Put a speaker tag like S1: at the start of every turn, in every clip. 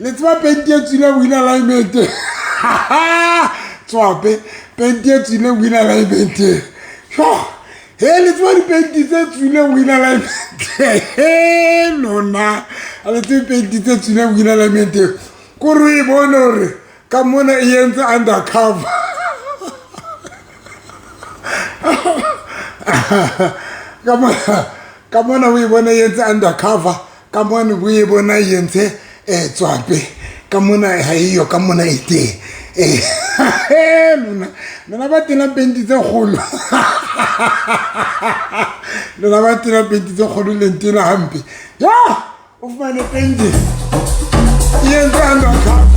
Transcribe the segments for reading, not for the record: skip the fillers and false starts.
S1: Le tseba penti e tswileng wheel alignment. Tswape penti e tswileng wheel alignment. Sho, he le tseba dipenti tse tswileng wheel alignment. He lona, le tsebe penti tse tswileng wheel alignment. Kore o e bone hore ka mona e entse undercover. Ka mona o e bona e entse undercover. Ka mona o e bona e entse tswape. Ka mona ha eyo, ka mona e teng. Lona, lona ba tena penti tse kgolo. Lona ba tena penti tse kgolo le ntena hampe. Ya, o fumane penti e entse undercover.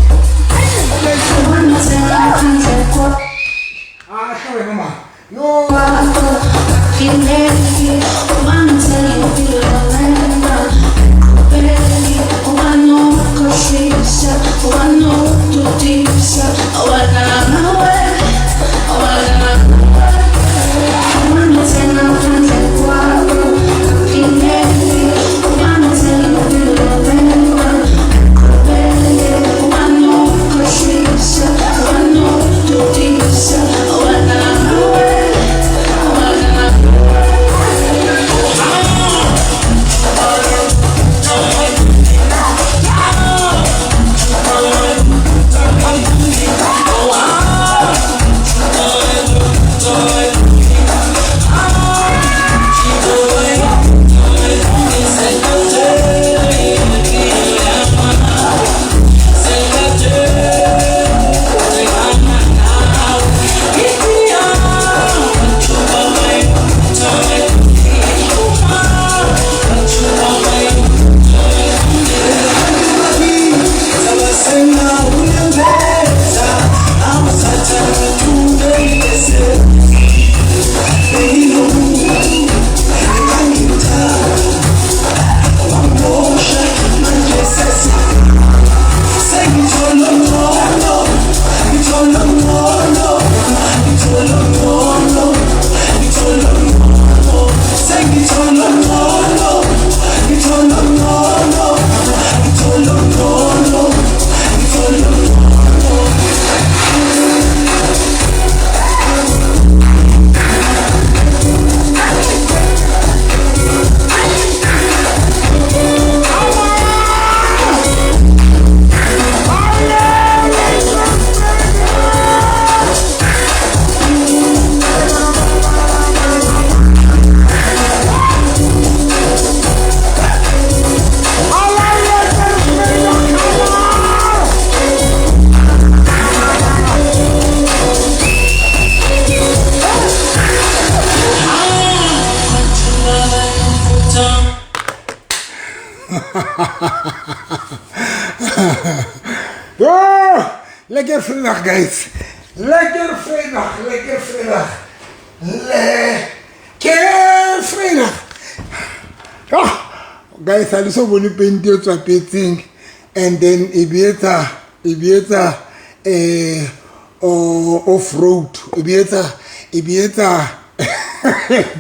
S1: Ah, tla wena ma. No. Oh, lekker vrydag guys. Lekker vrydag, lekker vrydag. Lekker vrydag. Ah, guys, ha le so bone penti e tswapetseng and then e be etsa e be etsa off road e be etsa e be etsa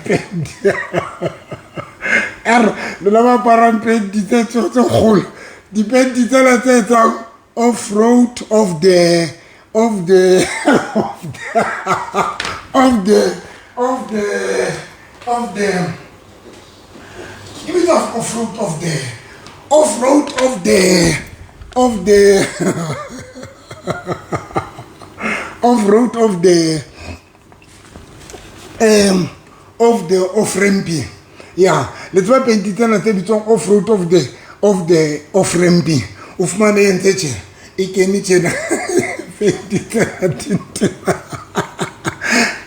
S1: penti er lona ba aparang penti tse tse kgolo dipenti tsela tse etsang off road of the of the of the of the of the of the e bitswa off road of the off road of the of the off road of the of the off ramping. Ya, le tseba penti tsena tse bitswang off road of the off ramping. O fumane e entse tjena, e kene tjena, penti tsena tintena.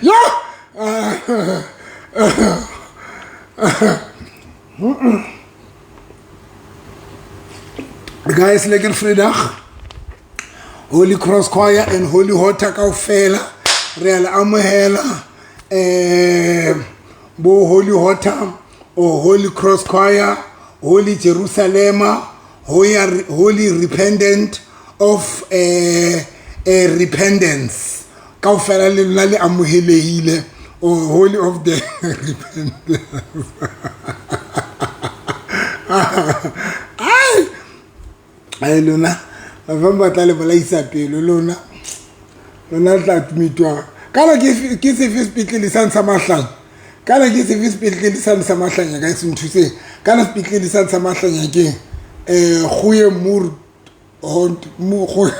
S1: Ya, guys, lekker vrydag. Holy Cross Choir and Holy Water kaofela re a le amohela, bo Holy Water or Holy Cross Choir, Holy Jerusalema, Holy Repentant of Repentance kaofela le lona le amohelehile, or Holy of the Repentance. Ai ai, lona ba ba tla le bolaisa pelo lona, lona tla tumitwa kana ke sefe sepetlele sa ntsha mahlanya, kana ke sefe sepetlele sa ntsha mahlanya ka se nthuseng, kana sepetlele sa ntsha mahlanya ke goeie moer hond mo go.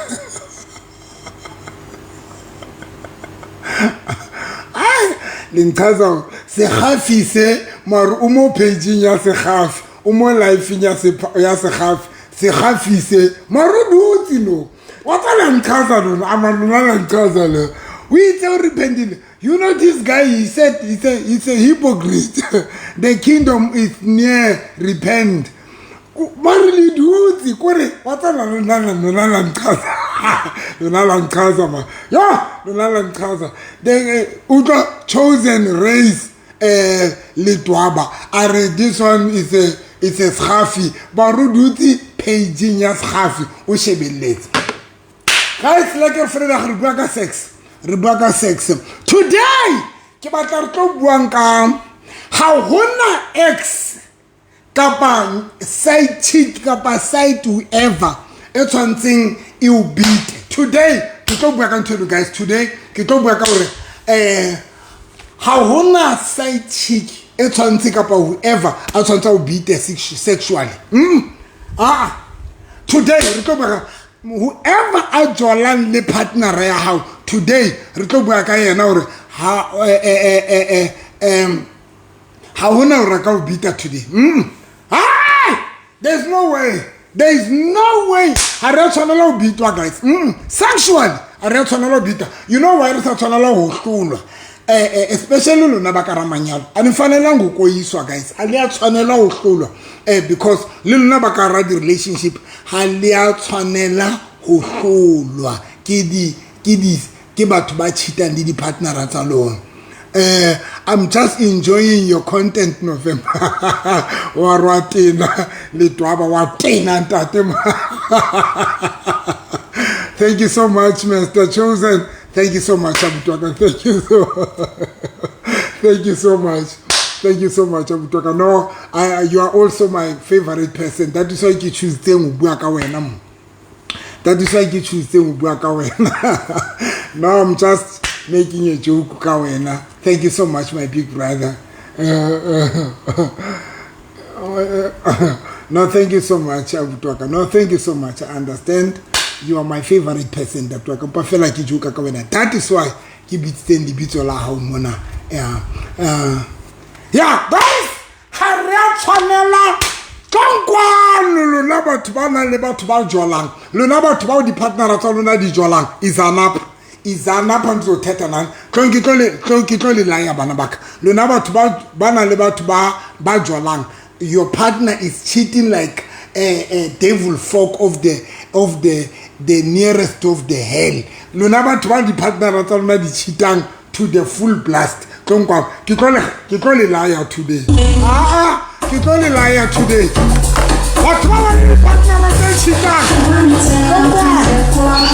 S1: Ai, le nchaza segafi se mare o mo pageng ya segafi, o mo lifeng ya segafi, segafi se mare o dutse no wa tsa la nchaza lona ama lona la nchaza le o itse o repentile. You know this guy, he said he's a hypocrite. The kingdom is near, repent. Mare le dutse kore wa tsa lona lona la nchaza lona la nchaza ma ya lona la nchaza. Then utlwa chosen race letwaba a re this one is a it's a segafi, ba re dutse pageng ya segafi o shebelletse. Guys, lekker vrydag, re bua ka sex, re bua ka sex today. Ke batla re tlo buang ka ga hona ex kapa side chick kapa side whoever e tshwantseng e o beat. Today ke tlo bua ka ntho eno guys. Today ke tlo bua ka hore ga hona side chick e tshwanetse kapa whoever a tshwanetse o beat sexually. Ah, today re tlo bua ka whoever a jolang le partner ya hao. Today re tlo bua ka yena hore ha ha hona hore ka o beata today. Hai, there's no way, there is no way. Ha re tshwanela ho beatwa guys. Sexually ha re tshwanela ho beata. You know why re sa tshwanela ho hlolwa, especially lona ba ka ramanyalo, a ni fanelanga ho koyiswa guys, a le a tshwanela ho hlolwa, because le lona ba ka ra di-relationship ha le a tshwanela ho hlolwa ke di ke di ke batho ba cheatang le di-partnera tsa lona. I'm just enjoying your content, November. Wa rwa tena letwaba wa tena ntate. Thank you so much, Mr. Chosen. Thank you so much, Abutwaka. Thank you so thank you so much. Thank you so much, Abutwaka. No, you are also my favorite person. That is why ke choose ho bua ka wena mo. That is why ke choose ho bua ka wena. No, I'm just making a joke ka wena. Thank you so much, my big brother. No, thank you so much, Abutwaka. No, thank you so much. I understand. You are my favorite person, Abutwaka. Mpa fela ke joke ka wena. That is why ke bitsitseng lebitso la hao mona. Yeah. Yeah, guys, ha re a tshwanela kwano lona batho ba nang le batho ba jolang, lona batho bao di-partnera tsa lona di jolang, izanapha izanapha ntse nang tlong ke tlo le laya bana baka, lona batho ba nang le batho ba jolang, your partner is cheating like a devil fork of the of the nearest of the hell. Lona batho ba di-partnera tsa lona di cheatang to the full blast, tlong kwano, ke tlo le laya today. Aa, ke tlo le laya today, batho ba ba le di-partnera tse cheatang, tlong kwano.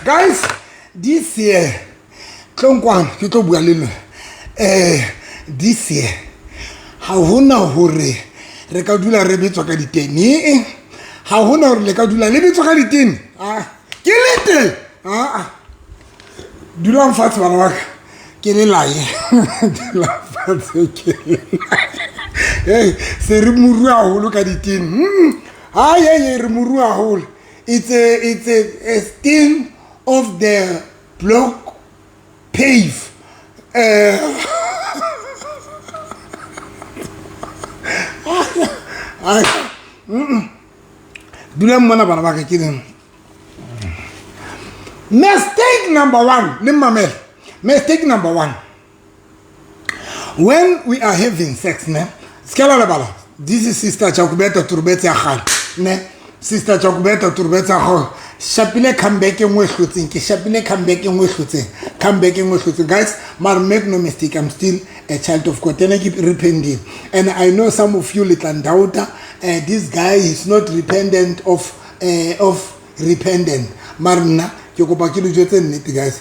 S1: Guys, this year, tlong kwano, ke tlo bua le lona. This year ha hona hore re ka dula re betswa ka ditene. Ha hona hore le ka dula le betswa ka ditene. Ah, ke le teng. Ah, dulang fatshe, bana ba ka, ke le laye. Dulang fatshe, ke le laye. Hey, se re morua haholo ka ditene. Ai, ai, re morua haholo. It's a sting of the block pave. Ai, dulang mona, bana ba ka, ke leng. Mistake number one, le mamele. Mistake number one. When we are having sex, ne? Skela lebala. This is Sister Chakubeta Turbetse ya kgale, ne? Sister Chakubeta Turbetse ya kgale. Shapile comeback e nngwe e hlotseng. Ke shapile comeback e nngwe e hlotseng. Comeback e nngwe e hlotseng. Guys, mar make no mistake, I'm still a child of God. And I keep repenting. And I know some of you little doubt, this guy is not repentant of repentant. Mar nna ke kopa ke le jwetse nnete, guys.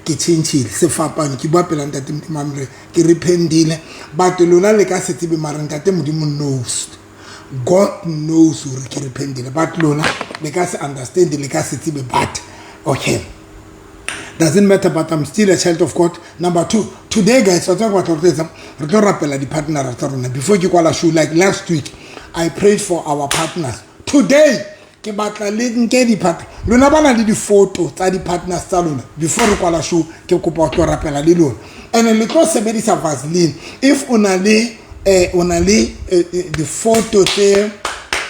S1: Ke tjhentjhile sefapano, ke bua pela Ntate Modimo a ke repentile, but lona le ka se tsebe, mara Ntate Modimo knows. God knows hore ke repentile, but lona le ka se understand, le ka se tsebe, but okay, doesn't matter, but I'm still a child of God. Number two, today, guys, wa tseba ke batla ho etsa, re tlo rapela di-partnera tsa rona before ke kwala show. Like last week I prayed for our partners. Today ke batla le nke di-partner lona ba na le difoto tsa di-partners tsa lona. Before re kwala show, ke kopa ho tlo rapela le lona, and le tlo sebedisa Vaseline. If o na le difoto tse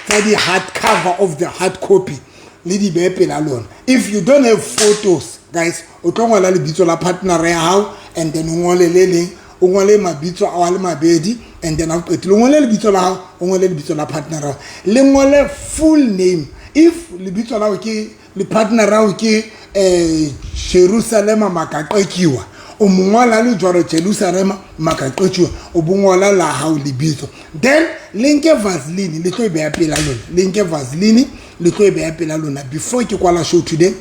S1: tsa di-hard cover of the hard copy, le di behe pela lona. If you don't have photos, guys, o tlo ngola lebitso la partner ya hao, and then o ngole le leng, o ngole mabitso a le mabedi, and then ha o qetile o ngole lebitso la hao, o ngole lebitso la partner ya hao, le ngole full name. If lebitso la hao ke le partner ya hao ke Jerusalema Makaqekiwa, o O mo ngola le jwalo Jerusalema makaqetjwe, o bo ngola la hao lebitso. Then le nke vaseline le tlo e beha pela lona, le nke vaseline le tlo e beha pela lona. Before ke kwala show today,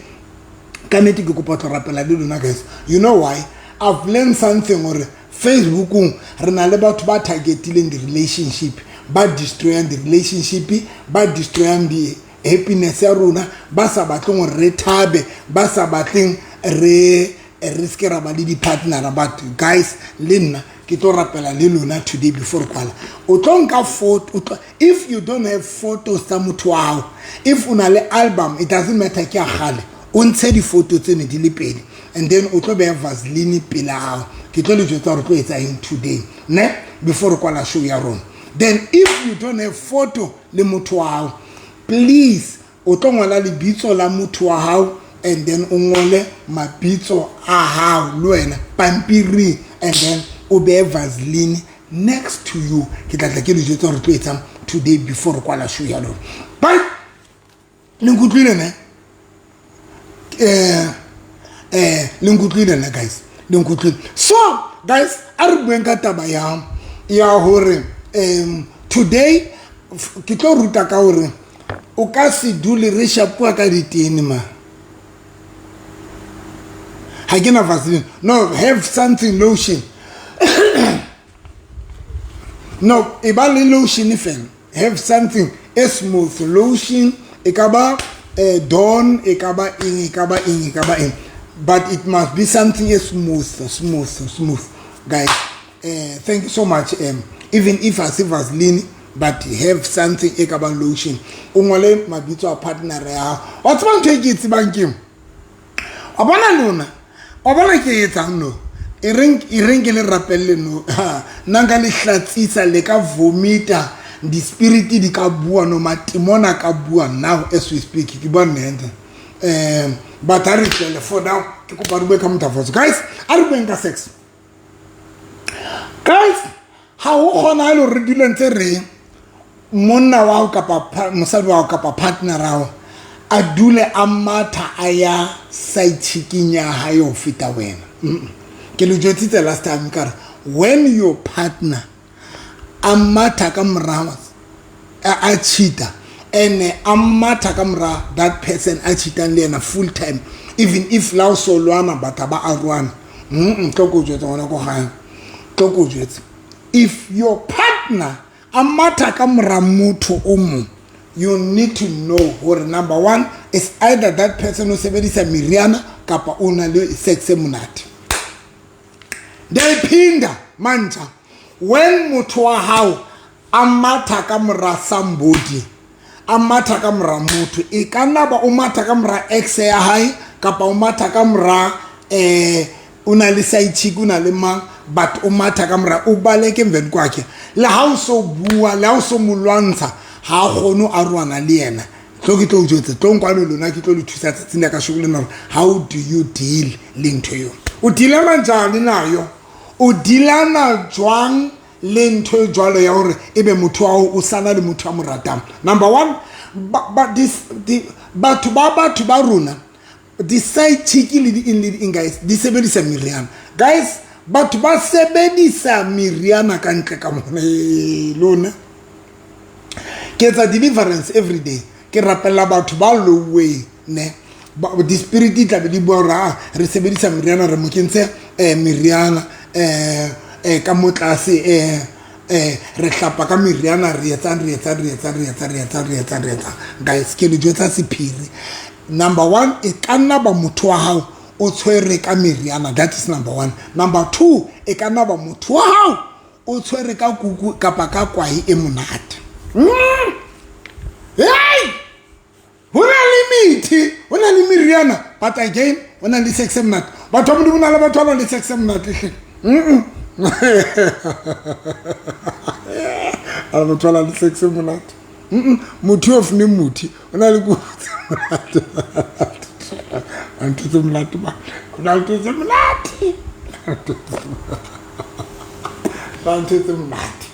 S1: ka nnete ke kopa tlo rapela le lona guys. You know why? I've learned something gore Facebookong re na le batho ba targetileng di-relationship, ba destroyang di-relationship, ba destroyang di-happiness ya rona, ba sa batleng gore re thabe, ba sa batleng re re seke ra ba le di-partnera. But guys, le nna ke tlo rapela le lona today before re kwala. O tlo nka photo. If you don't have photos tsa motho wa hao, if o na le album, it doesn't matter ke ya kgale, o ntshe di-photo tsene di le pedi, and then o tlo beha vaseline pela hao. Ke tlo le jwetsa gore tlo etsa eng today ne before re kwala show ya rona. Then if you don't have photo le motho wa hao, please o tlo ngola lebitso la motho wa hao, and then o ngole mabitso a hao le wena pampiring, and then o behe vaseline next to you. Ke tla tla ke le jwetsa gore tlo etsang today before re kwala show ya rona. But le nkutlwile ne? Le nkutlwile ne guys? Le nkutlwile? So guys, a re bueng ka taba ya hore today ke tlo ruta ka hore o ka se dule re shapuwa ka ditene ma. Ha ke na vaseline. No, have something, lotion. No, e ba le lotion fela. Have something e smooth, lotion, e ka ba Dawn, e ka ba eng, e ka ba eng, e ka ba eng, but it must be something e smooth, smooth, smooth, guys. Thank you so much. Even if a se vaseline, but have something e ka bang lotion, o ngole mabitso a partner ya hao. Wa tseba ntho e ke e tsebang ke wa bona lona, wa bona ke e etsang no, e reng ke le rapelle no. Nna nka le hlatsisa, le ka vomita, di-spirit di ka bua no, matimona ka bua now as we speak. Ke bua nnete. But a re tlele for now, ke kopa re bue ka mothafatso. Guys, a re bueng ka sex. Guys, ha ho kgonahale hore re dule ntse re monna wa hao kapa mosadi wa hao kapa partner hao a dule a matha a ya side chick-ing ya hae ho feta wena. Ke le jwetsitse last time ka re when your partner a matha ka mora a cheata, ene a matha ka mora that person a cheatang le yena full time, even if la o so lwana, batho ba aroana, tlo ko jwetsa ngwana ko gae, tlo ko jwetsa, if your partner a matha ka mora motho o mong, you need to know hore number one is either that person o sebedisa meriana kapa o na le sex e monate. Ndiyayiphinda mantja, when motho wa hao a matha ka mora somebody, a matha ka mora motho, e ka nna ba o matha ka mora ex ya hae kapa o matha ka mora o na le side chick, o na le mang, but o matha ka mora, o baleke emveni kwakhe. Le ha o so bua, le ha o so mo lwantsha, ha a kgone ho arohana le yena. Tlo ke tlo o jwetsa, tlo nkwano lona, ke tlo le thusa tsatsing la kasheko lena hore how do you deal le ntho eo, o dealana njani nayo, o dealana jwang le ntho e jwalo ya hore ebe motho wa hao o sana le motho a mo ratang. Number one, batho ba rona, di-side chick le di-eng le di-eng, guys, di sebedisa meriana. Guys, batho ba sebedisa meriana ka ntle ka mona. Lona, ke etsa deliverance every day, ke rapella batho ba loweng ne di-spirit di tlabe di bua hore a re sebedisa meriana, re mo kentse meriana ka mo tlase, re hlapa ka meriana, re etsang, re etsang, re etsang, re etsang, re etsang, re etsang, re etsang. Guys, ke le jwetsa sephiri. Number one, e ka nna ba motho wa hao o tshwere ka meriana. That is number one. Number two, e ka nna ba motho wa hao o tshwere ka kuku kapa ka kwae e monate. Hey, ho na le methi, ho na le meriana, but again ho na le sex e monate. Batho ba Modimo, na le batho ba nang le sex e monate hle. A batho ba nang le sex e monate. Motho o fune muthi o na le kuku tse monate, ntho tse monate ba, o na le ntho tse monate, ba ntho tse monate.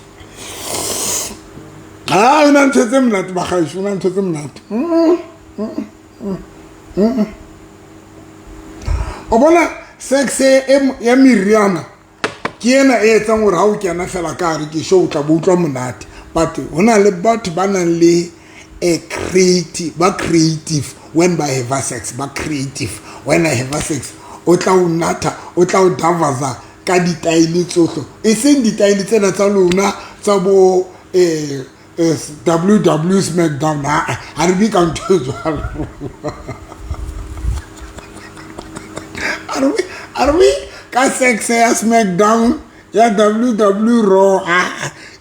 S1: Ha o na ntho tse monate bagaešo, o na ntho tse monate. O bona Sex ya meriana ke ena e etsang hore ha o kena fela ka hare ke sure o tla bo utlwa monate. But ho na le batho ba nang le a creative, ba creative when ba have sex, ba creative when I have sex. O tla o natha, o tla o davaza ka ditaele tsohle, e seng ditaele tsena tsa lona tsa bo WW SmackDown. Ha re be ka ntho e jwalo. A re be ka sex ya SmackDown ya WW Raw,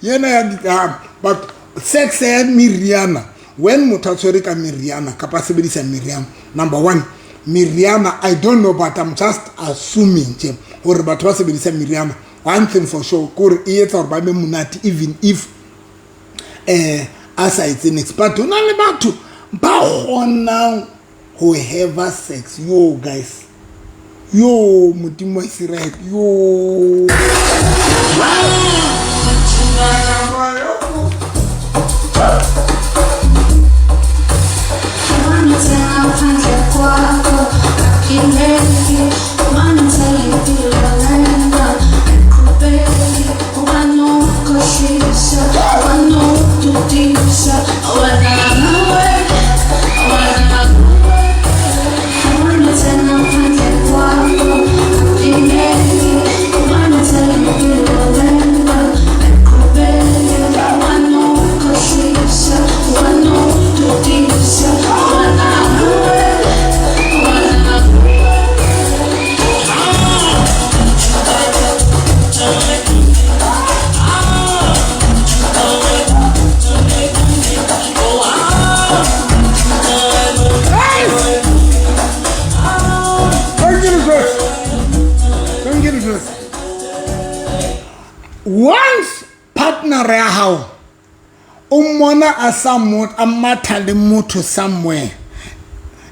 S1: yena ya, but sex ya meriana, when motho a tshwere ka meriana kapa a sebedisa meriana, number one, meriana, I don't know, but I'm just assuming tje hore batho ba sebedisa meriana, one thing for sure ke hore e etsa hore ba be monate even if a sa etse niks. But ho na le batho ba kgonang ho have sex. Yo guys, yo Modimo wa Israel, yo. Once partner ya hao o mmona a sa a matha le motho somewhere,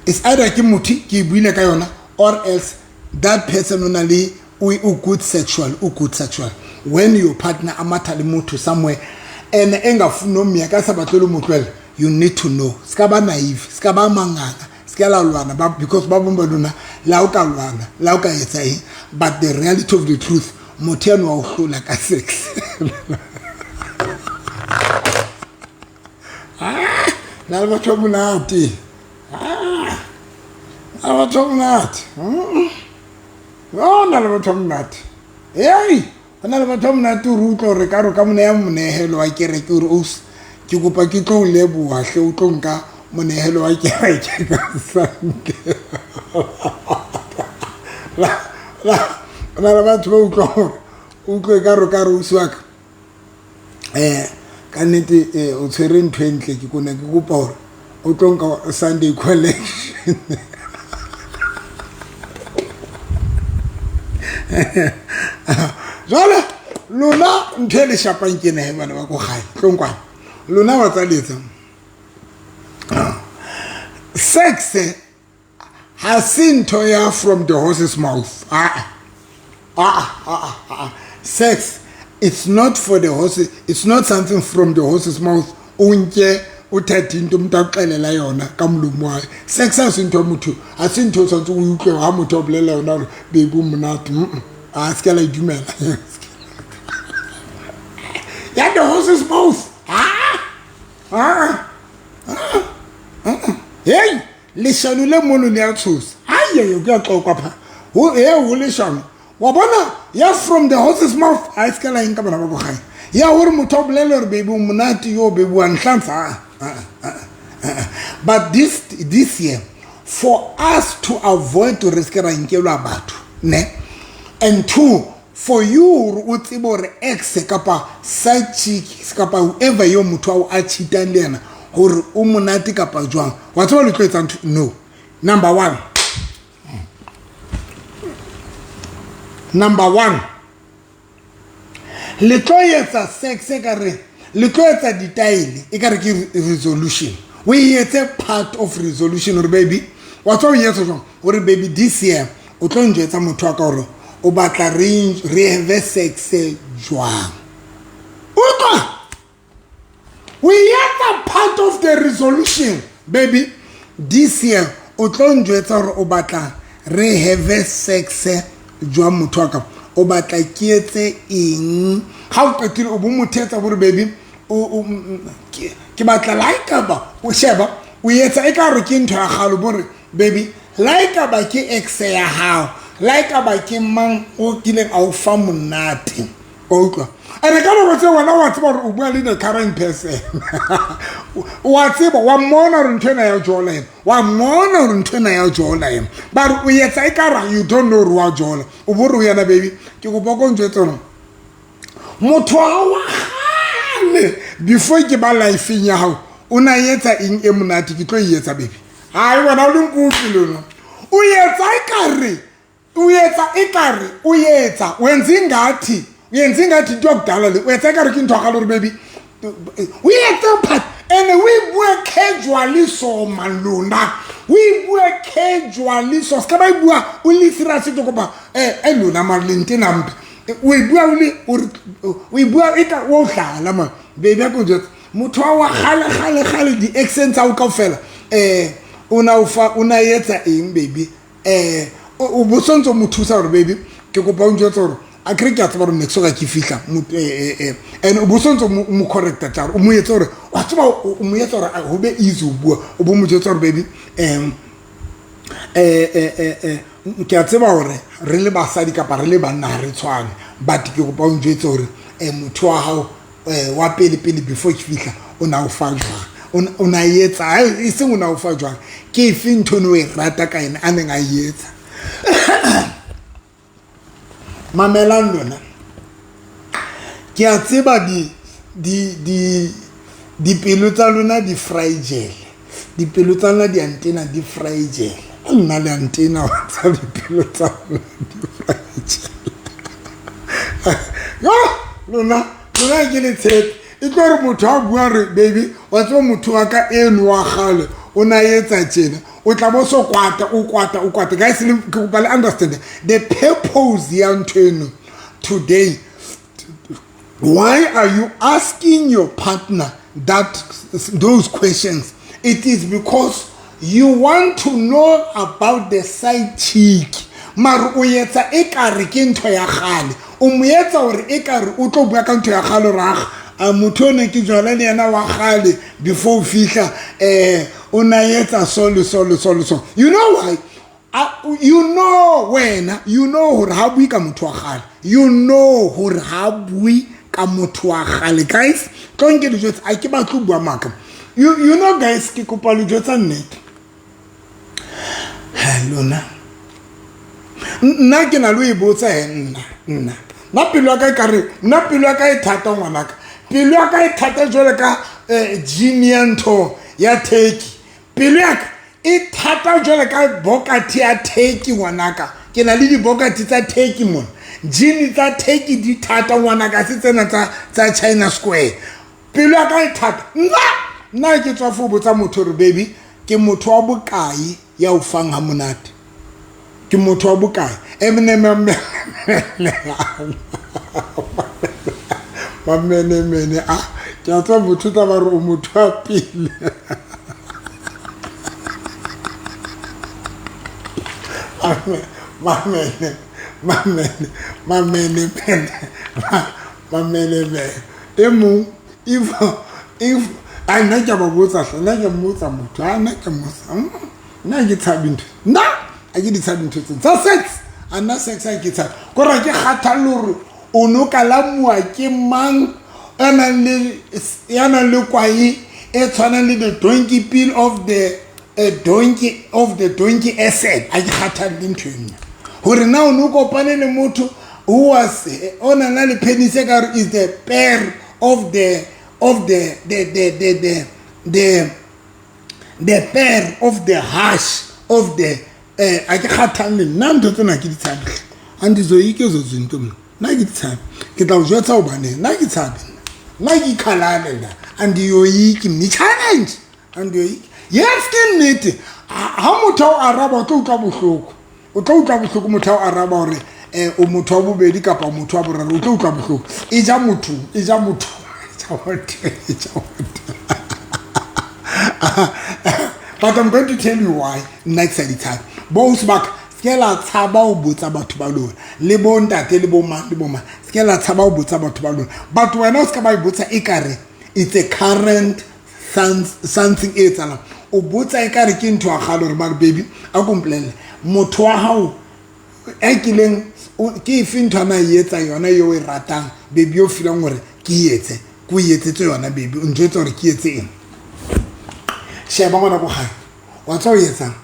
S1: it's either ke motho ke buile ka yona or else that person o na le o good sexual, o good sexual. When your partner a matha le motho somewhere and engafuni nomyeka a sa batle le mo tlohela, you need to know. Ska ba naive, ska ba manganga, ska la lwana ba, because ba bang ba lona la o ka lwana, la o ka etsa eng, but the reality of the truth, motho eno wa o hlola ka sex. Na le batho ba monate. Na le batho ba monate. Na le batho ba monate. Hey, hona le batho ba monate o re utlwa hore ka re ka mo neha monehelo wa kereke hore ausi, ke kopa ke tlo o leboha hle, o tlo nka monehelo wa kereke ka Sunday. Na le batho ba utlwa hore o utlwe ka re ka re ausi wa ka, ka nnete, o tshwere ntho e ntle, ke kone ke kopa hore o tlo nka Sunday collection. Jwale lona ntho e le shapang ke ena he bana ba ko gae, tlong kwana. Lona ba tsa letsa. Sex ha se ntho ya from the horse's mouth. Sex, it's not for the horse, it's not something from the horse's mouth. O nke o thathe into motho a qoqelela yona ka molomo wa hae. Sex ha se ntho ya motho, ha se ntho o tshwanetse o utlwe ha motho a bolela yona hore baby o monate. A se ke la e dumela. Ya the horse's mouth. Hey, leshano le mono le a tshosa. Ai, ai, ke a qoqa pha. Ho e ho leshano. Wa bona ya from the horse's mouth, a se ke la nka bana ba ko gae. Ya hore motho a bolele hore baby o monate yo baby wa nhlantsha. But this year, for us to avoid to risk ra nkelwa batho, ne? And two, for you hore o tsebe hore ex kapa side chick kapa whoever yo motho ao a cheatang le yena hore o monate kapa jwang. Wa tseba le tlo etsa ntho? No. Number one. Number one. Le tlo etsa sex e ka re, le tlo etsa ditaele e ka re ke resolution. O e etse part of resolution hore baby, wa tseba o etsa jwang? Hore baby this year o tlo njwetsa motho wa ka hore o batla re have sex jwang. Utlwa? O etsa part of the resolution, baby. This year o tlo njwetsa hore o batla re have sex jwang motho wa ka o batla ke etse eng ga o qetile o bo mo thetsa bore baby ke batla la e kaba o sheba o etsa e ka re ke ntho ya galo bore baby la e kaba ke ex ya gago la e kaba ke mang o kileng a o fa monate o utlwa ene ka nako tse wena wa tseba gore o bua le the current person wa tseba wa mmona gore ntho ena ya jola ena wa mmona gore ntho ena ya jola ena ba re o etsa e kara you don't know gore wa jola o bo re o yena baby ke kopa ko ntho tsone motho wa wa gale before ke ba lifeng ya gago o na etsa eng e monate ke tlo e etsa baby hai wena o le nkutlwe lona o etsa e kare o etsa e kare o etsa o entse ingathi o entse ingathi into yakudala le o etsa e kare ke ntho ya gale gore baby o etsa part ene o e bua casually so man lona o e bua casually so se ka ba e bua o le serious ke kopa e lona mare le ntena mpe o e bua o le o e bua e ka o dlala man baby a ko jwetsa motho wa gale gale gale di-accent tsa o kaofela o na o fa o na etsa eng baby o bo tshwanetse o mo thusa gore baby ke kopa o njwetsa gore a kere ke a tseba gore next ga ke fihla and o bo tshwanetse o mo correcta tsa o mo etse gore wa tseba o mo etsa gore go be easy o bua o bo mo jwetsa gore baby ke a tseba gore re le basadi kapa re le banna ga re tshwane but ke kopa o njwetse gore motho wa gago wa pele pele before ke fihla o na o fa jwang o na etsa e seng o na o fa jwang ke efe ntho ne o e rata ka ene a neng a e etsa mamelang lona ke a tseba dipelo tsa lona di fragile dipelo tsa lona di antena di fragile nna le antena wa tsa dipelo tsa lona di fragile yo lona lona ke le tshepe e tlo re motho a bua re baby wa tseba motho wa ka eno wa gale o na etsa tjena o tla bo so kwata o kwata o kwata guys ke kopa le understand the purpose ya ntho eno today. Why are you asking your partner that those questions? It is because you want to know about the side chick. Mare o etsa e kare ke ntho ya gale o mo etsa gore e kare o tlo bua ka ntho ya gale gore a motho o ne ke jwala le yena wa gale before o fihla o na etsa so le so le so le so. You know why? You know wena you know gore ha bue ka motho wa gale, you know gore ha bue ka motho wa gale. Guys, tlo nke dijo tse a ke batle bua maaka. You know guys, ke kopa dijo tsa nnete lona nna ke na le o e botsa he nna nna nna pelo ya ka e kare nna pelo ya ka e thata ngwanaka pelo ya ka e thata jwale ka gene ya ntho ya Turkey pelo ya ka e thata jwale ka bokati ya Turkey ngwanaka ke na le dibokati tsa Turkey mona gene tsa Turkey di thata ngwanaka se tsena tsa China Square pelo ya ka e thata nna nna ke tswa fo botsa motho re baby ke motho wa bokae ya o fang ha monate ke motho wa bokae mamenemene a ke a tswa motho tla ba re o motho wa pele mamene mamene mamenemene mamenemene e mong if a nna ke a ba botsa hle nna ke mmotsa motho a nna ke mmotsa nna ke tshabe ntho nna a ke di tshabe ntho tse tsa sex a nna sex a ke tshabe kore ke kgathalle gore o no kalamuwa ke mang ya nang le kwae e tshwanang le the donkey peel of the donkey of the donkey acid a ke kgathalle ntho eno gore na o no kopane le motho who was o nang le penis e ka gore is the pair of the of the the the the the the the pair of the hash of the a ke kgathalle nna ntho tsena ke di tshabe andizoyike ezo zinto mna nna ke di tshabe ke tla o jwetsa hobane nna ke tshabe nna ke ikhalale nna andiyoyiki mna i-challenge andiyoyiki yes ke nnete ha motho a o araba o tlo utlwa bohloko o tlo utlwa bohloko motho a o araba gore o motho wa bobedi kapa motho wa boraro o tlo utlwa bohloko e ja motho e ja motho e ja motho but I'm going to tell you why nna ke sa di tshabe bo sebaka Se la tshaba ho botsa batho ba lona, le bo ntate le bo mang le bo mang. Se la tshaba ho botsa batho ba lona. But wena o se ka ba e botsa ekare it's a current something e etsahalang. O botsa ekare ke ntho ya kgale hore mare baby a ko mpolelle motho wa hao a kileng ke efe ntho a na e etsa yona eo e ratang baby o feelang hore ke etse ke o etsetse yona baby o njwetsa hore ke etse eng. Sheba ngwana ko gae wa tswa o etsang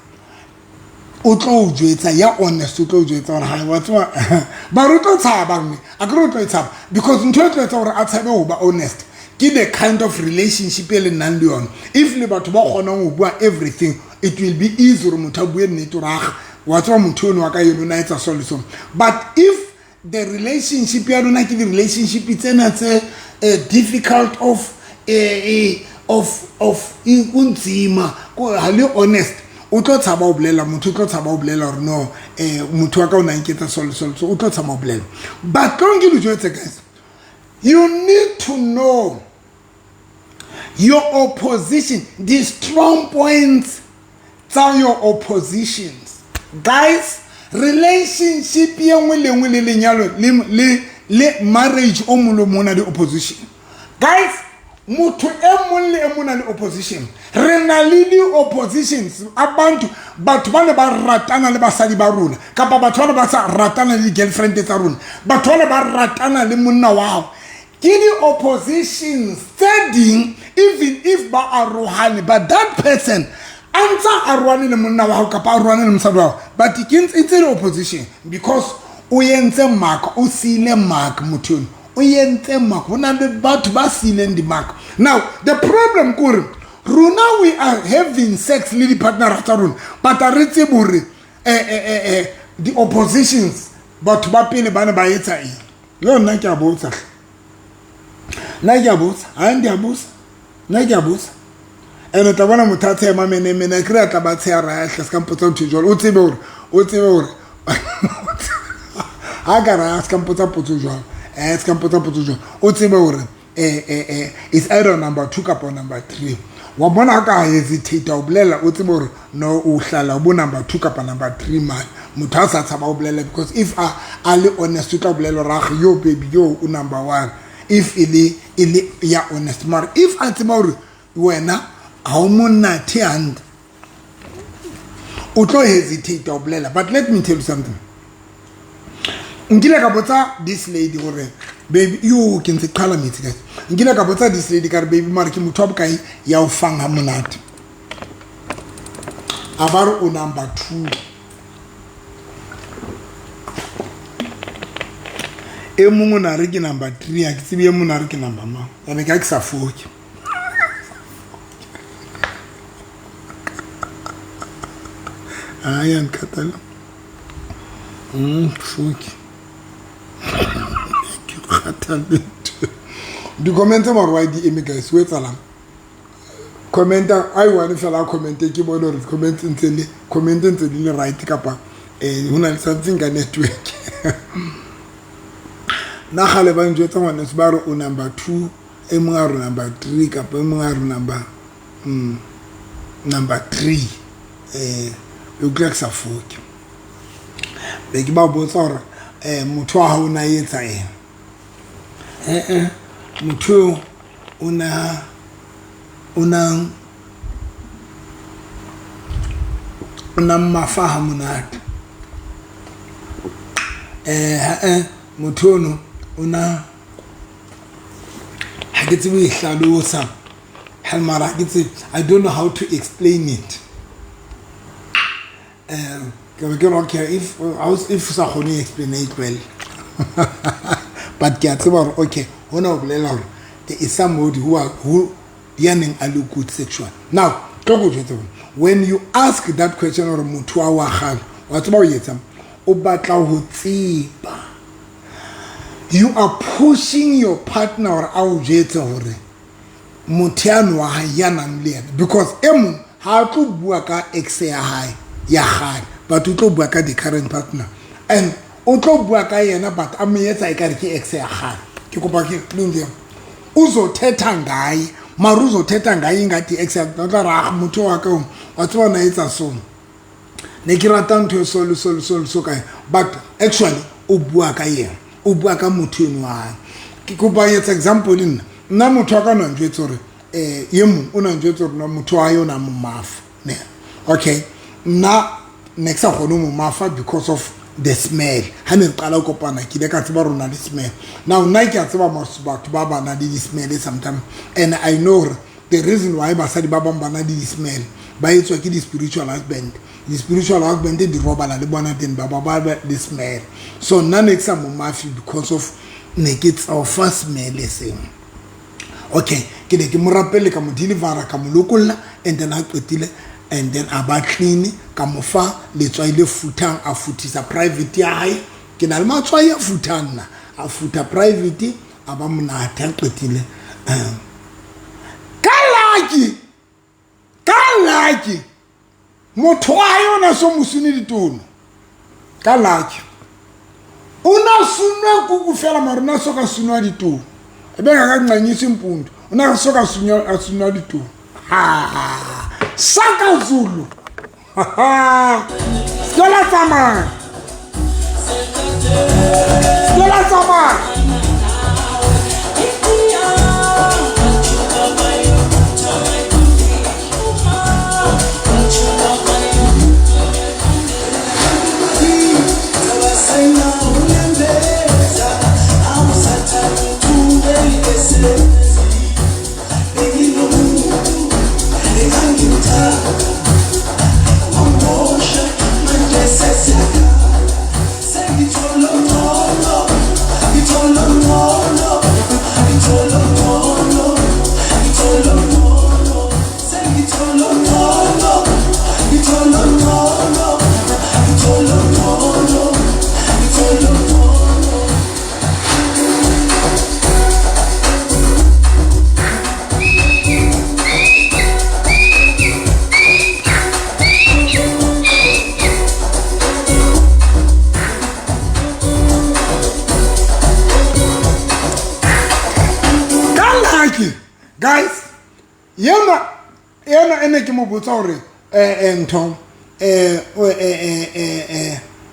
S1: o tlo o jwetsa ya honest o tlo o jwetsa gore ga wa tseba ba re o tlo tshaba mme a kere o tlo e tshaba because ntho e tlo etsa gore a tshabe go ba honest ke the kind of relationship e le nnang le yone. If le batho ba kgonang go bua everything, it will be easy gore motho a bue nnete gore aga wa tseba motho ono wa ka eno o na etsa so le so. But if the relationship ya lona ke di-relationship tsena tse difficult of of kunzima ha le honest, o tlo tshaba ho bolela motho o tlo tshaba ho bolela hore no motho wa ka o na nketsa so le so le so, o tlo tshaba ho bolela. But tlong ke le jwetse guys, you need to know your opposition, the strong points tsa your oppositions. Guys, relationship ye nngwe le nngwe le lenyalo le marriage o mong le mong o na le opposition. Guys, motho e mong le e mong na le opposition. Re na le di-oppositions. Abantu batho ba ne ba ratana le basadi ba rona kapa batho ba ne ba sa ratana le di-girlfriend tsa rona, batho ba ne ba ratana le monna wa hao, ke di-oppositions tse ding. Even if ba arohane, but that person a ntsa arohane le monna wa hao kapa arohane le mosadi wa hao, but ke ntse le opposition because o entse mark, o siile mark, motho eno o entse mark. Ho na le batho ba siileng di-mark. Now the problem ke hore rona we are having sex le di-partnera tsa rona, but ha re tsebe hore di-oppositions batho ba pele ba ne ba etsa eng. Le nna ke a botsa, nna ke a botsa, ha ndi a botsa, nna ke a botsa. And o tla bona motho a tsheha mamenemene a kry a tla ba tsheha ra hle se ka mpotsa ntho e jwalo. O tsebe hore o tsebe hore ha ka ra se ka mpotsa potso jwalo, se ka mpotsa potso jwalo. O tsebe hore is either number 2 kapa number 3. Wa bona ha ka hesitate o bolela, o tsebe hore no o hlala bo number 2 kapa number 3 man. Motho a sa tshaba ho bolela because if a le honest o tla bolela hore ah yo baby yo o number 1, if e le ya honest. Mara if a tseba hore wena ha o monate hantle, o tlo hesitate ho bolela. But let me tell you something. Nkile ka botsa this lady hore baby yo ke ntse qhala metsi guys. Nkile ka botsa this lady ka re baby mara ke motho wa bokae ya o fang ha monate? A ba re o number 2. E mongwe o na re ke number 3, ha ke tsebe e mongwe o na re ke number mang. Ene ka ke sa foke. Ai, nkgathala. Foke. Ke kgathalle. Di-comment tsa mare wa di eme guys, o etsalang? Commenta ai one fela comment ke bone hore comment ntse le comment ntse di le right kapa ho na le something ka network. Nna kgale ba njwetsa ngwaneso ba re o number 2, e mong a re number 3 kapa e mong a re number 3. E utlwa ke sa foke. Be ke ba botsa hore motho wa hao o na etsa eng? Motho o na o na mafa ha monate. Motho ono o na ha ke tsebe ho e hlalosa mara ha ke tsebe, I don't know how to explain it. Ke be ke re okay, if sa kgone ho explain e tlohelle. But ke a tseba hore okay, hona ho bolela hore there is somebody who ya neng a le good sexual. Now tlo go jwetsa hore when you ask that question hore motho wa kgale wa tseba o etsang, o batla ho tseba. You are pushing your partner hore a o jwetse hore motho yano wa hae ya nang le yena, because e mong ha a tlo bua ka ex ya hae ya kgale, but o tlo bua ka the current partner, and o tlo bua ka yena but a mo etsa ekare ke ex ya kgale. Ke kopa ke lungile uzothetha ngaye, mara uzothetha ngaye ingathi ex ya tla ra motho wa ka wa tseba na etsa so. Ne ke rata ntho e so le so le so le so kae, but actually o bua ka yena, o bua ka motho eno wa hae. Ke kopa etsa example nna. Nna motho wa ka na njwetse hore e mong o na njwetse hore motho wa hae o na mo mafa. Ne. Okay. Nna ne ke sa kgone ho mo mafa because of the smell. Ha ne re qala ho kopana ke ile ka tseba rona le smell. Now nna ke a tseba batho ba ba na le di-smell sometimes, and I know hore the reason why basadi ba bang ba na le di-smell ba etswa ke di-spiritual husband. Di-spiritual husband di robala le bona teng ba ba ba le smell. So nna ne ke sa mo mafe because of ne ke tsofa smell seng. Okay, ke ne ke mo rapele ka mo delivera ka mo lokolla, and then ha qetile, and then a ba clean, ka mo fa letswai le futhang, a futhisa private ya hae. Ke na le matswai a futhang nna, a futha private, a ba monate. Ha qetile, ka lucky, ka lucky motho wa hae o na so mo sune ditono. Ka lucky o na sunwa kuku fela, mara o na so ka sunwa ditono, ebe ga ka nqanyise mpundu, o na so ka sunwa a sunwa ditono. Ha saka Zulu se la tsamaya, se la tsamaya. Ka lucky guys, yena yena ene ke mo botsa hore ntho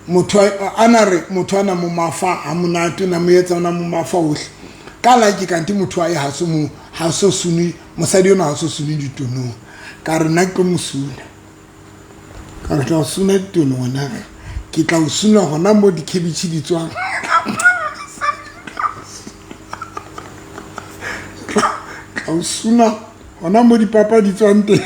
S1: motho a na re motho ana mo mafa ha monate na mo etsa na mo mafa ohle. Ka lucky kanti motho a ye ha so mo ha so suni mosadi ona ha so suni ditonong. Ka re nna ke mo suna, ka re tla o suna ditono ngwana, ke tla o suna hona mo dikhabitšhe di tswang, tla o suna hona mo dipapa di tswang teng.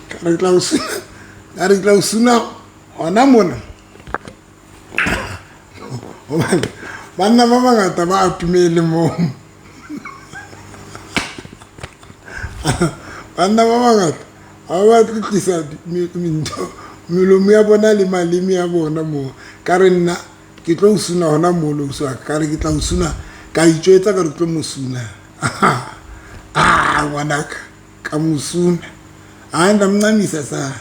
S1: Ka re tla o suna, ka re tla o suna hona mona, hobane banna ba bangata ba atumele moo, banna ba bangata ga ba batle tlisa ntho melomo ya bona le maleme ya bona moo. Ka re nna ke tlo o suna hona moo le ausi wa ka. Ka re ke tla o suna, ka itjwetsa ka re tlo mo suna. Ah, ngwanaka, ka mo suna, a nda mncamisa sa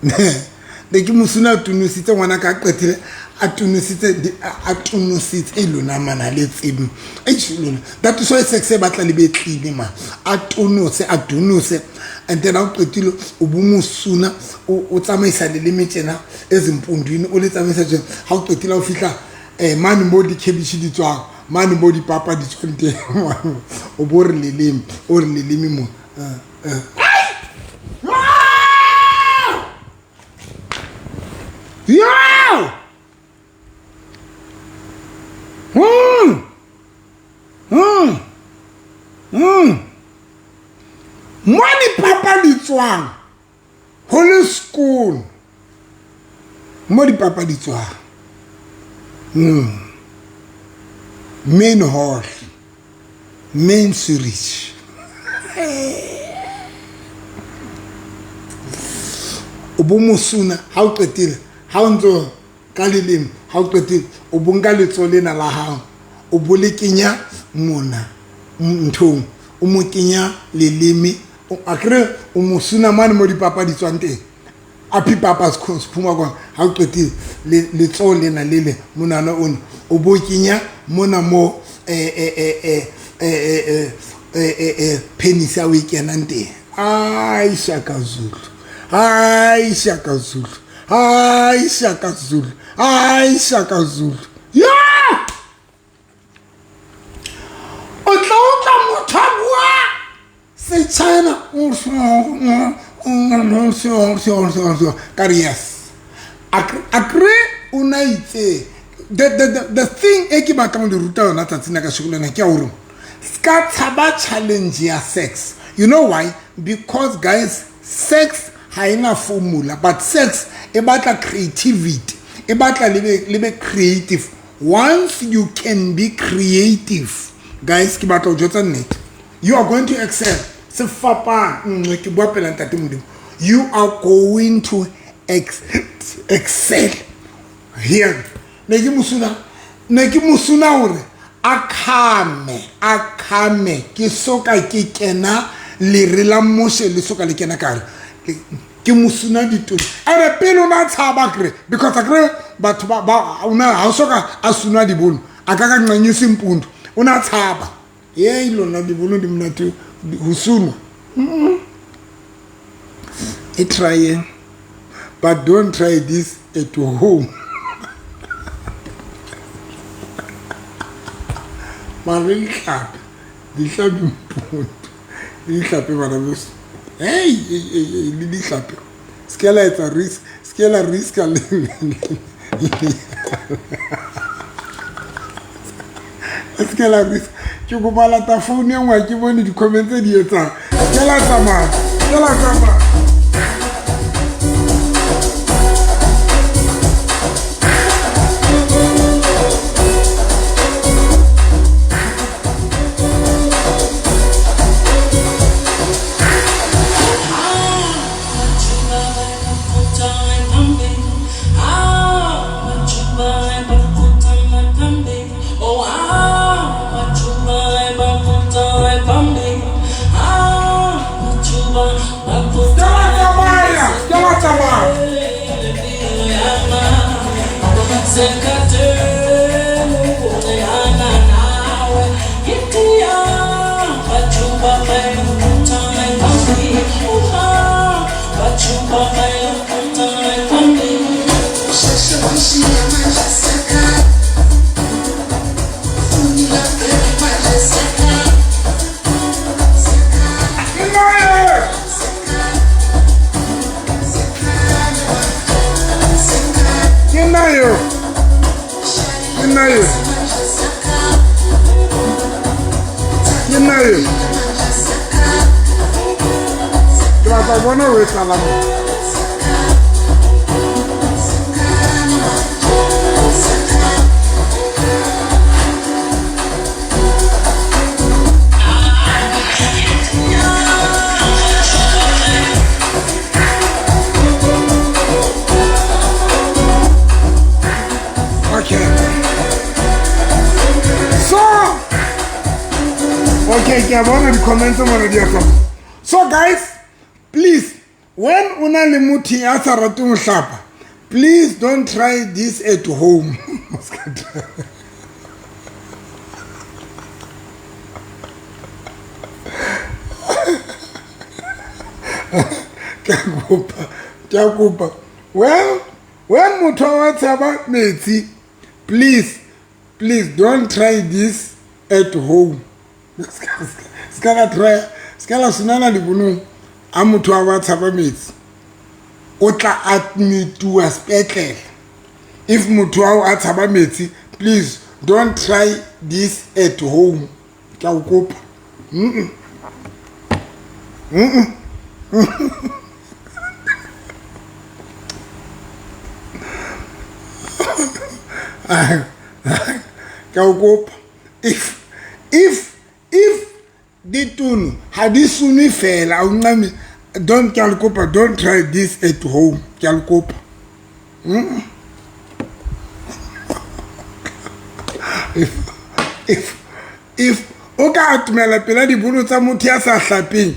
S1: ne ke mo suna a tunositse ngwanaka, a qetile a tunositse, a tunositse e lona mana le tsebe. Eish, lona, that is why sex e batla le be clean ma. A tonose, a dunose, and then ha o qetile o bo mo suna, o tsamaisa leleme tjena ezimpundwini, o le tsamaisa tjena. Ha o qetile, o fihla mane mo dikhabitšhe di tswang, mane mo dipapa di tswang teng, o bo re leleme, o re leleme mo. Yo! Mo dipapa di tswang ho le sekolo, mo dipapa di tswang. Main hall, main series. O bo mo suna ha o qetile, ha o ntso ka leleme, ha o qetile o bo nka letsoho lena la hao, o bo le kenya mona nthong, o mo kenya leleme, akere o mo suna mane mo dipapa di tswang teng, a phipapa sephuma kwana. Ha o qetile, letsoho lena le le monwana ona o bo kenya mona mo penis ya o e kenang teng. Ai Shaka Zulu, ai Shaka Zulu, ai Shaka Zulu, ai Shaka Zulu. Yeah! O tla utlwa motho a bua se-China ka re yes. Akre o na itse the thing e ke batlang le ruta yona tsatsing la kasheko lena ke ya gore ska tshaba challenge ya sex. You know why? Because guys, sex ha ena formula, but sex e batla creativity, e batla le be creative. Once you can be creative, guys, ke batla ho jwetsa nnete, you are going to excel. Sefapang nngwe ke bua pela ntate Modimo, you are going to excel here. Ne ke mosuna, ne ke mosuna hore a khame, a khame ke soka ke kena lere la Moshe le soka le kena ka hare. Ke mosuna ditone. Ene pele o na tshaba kre, because akre batho ba ba ona ha o soka a suna dibono, a ka ka nqanyisa mpundu, o na tshaba. Yey lona dibono di monate ho sunwa. E try, but don't try this at home. Mare dihlapi, dihlapi mpundu, dihlapi bana beso. Hey, hey, hey, hey, le dihlapi. Se la etsa risk, se la riska le. Se la risk. Ke kopa lata phone e nngwe, ke bone di-comment tse di etsang. Ke la tsamaya, ke la tsamaya. Ke batla ho bona ho etsahalang mo. Okay. So, okay, ke a bona di-comments mona di a tsamaya. So guys, please, when o na le motho ya sa rateng ho hlapa, please don't try this at home. Ke a kopa, ke a kopa. Well, when motho wa tshaba metsi, please, please don't try this at home. Ska la try, ska la sunana dibonong a motho wa tshaba metsi. O tla admitiwa sepetlele. If motho wa a tshaba metsi, please don't try this at home. Ke a o kopa. Ke a o kopa. If ditono ha di sunwe fela, o nqame, don't, ke a le kopa, don't try this at home. Ke a le kopa. If o ka atomela pela dibono tsa motho ya sa hlapeng,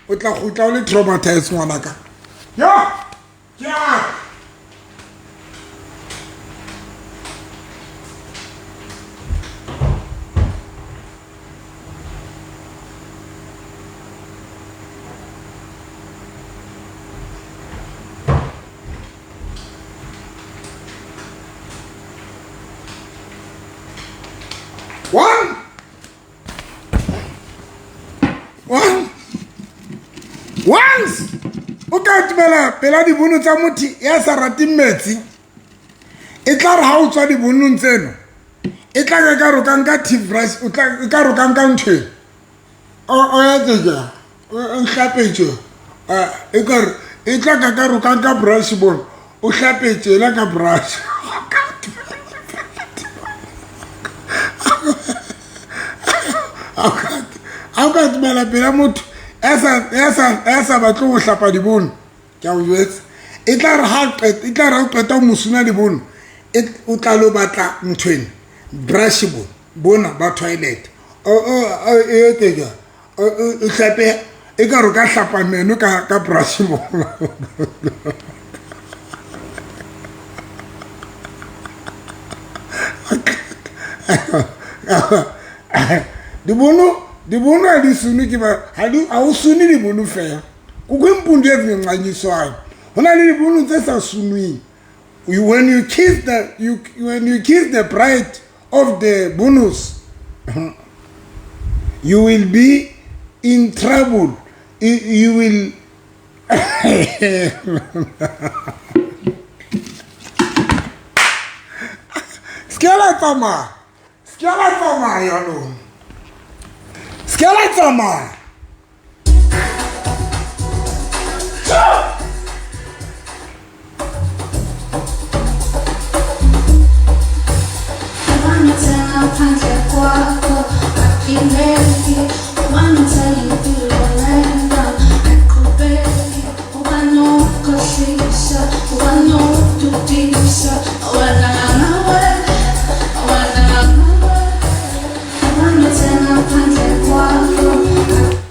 S1: o tla kgutla o le traumatized ngwanaka. Yo! Ke a One. One. Once o ka atumela pela dibono tsa motho ya sa rateng metsi, e tla re ha o tswa dibonong tseno, e tla ka ka rokang ka tip brush, o tla ka rokang ka ntho e. O etse jang? O hlapetse. E ka re e tla ka ka rokang ka brush bona. O hlapetse la ka brush. A o ka atumela pela motho ya sa batle go hlapa dibono, ke a o jwetsa, e tla re ha e tla re ha o qeta ho mosuna dibono, o tla lo batla nthwena brush bona ba toilet, o etse jwang, o hlape e ka re o ka hlapa meno ka brush bona. Dibono ha di sune ke ba ha di ha o sune dibono fela. Kukho impundu ezingancanyiswayo. Ho na le dibono tse sa sunweng. When you kiss the you when you kiss the bride of the bonus, you will be in trouble. You will se ke la tsamaya, se ke la tsamaya lona, se ke la tsamaya.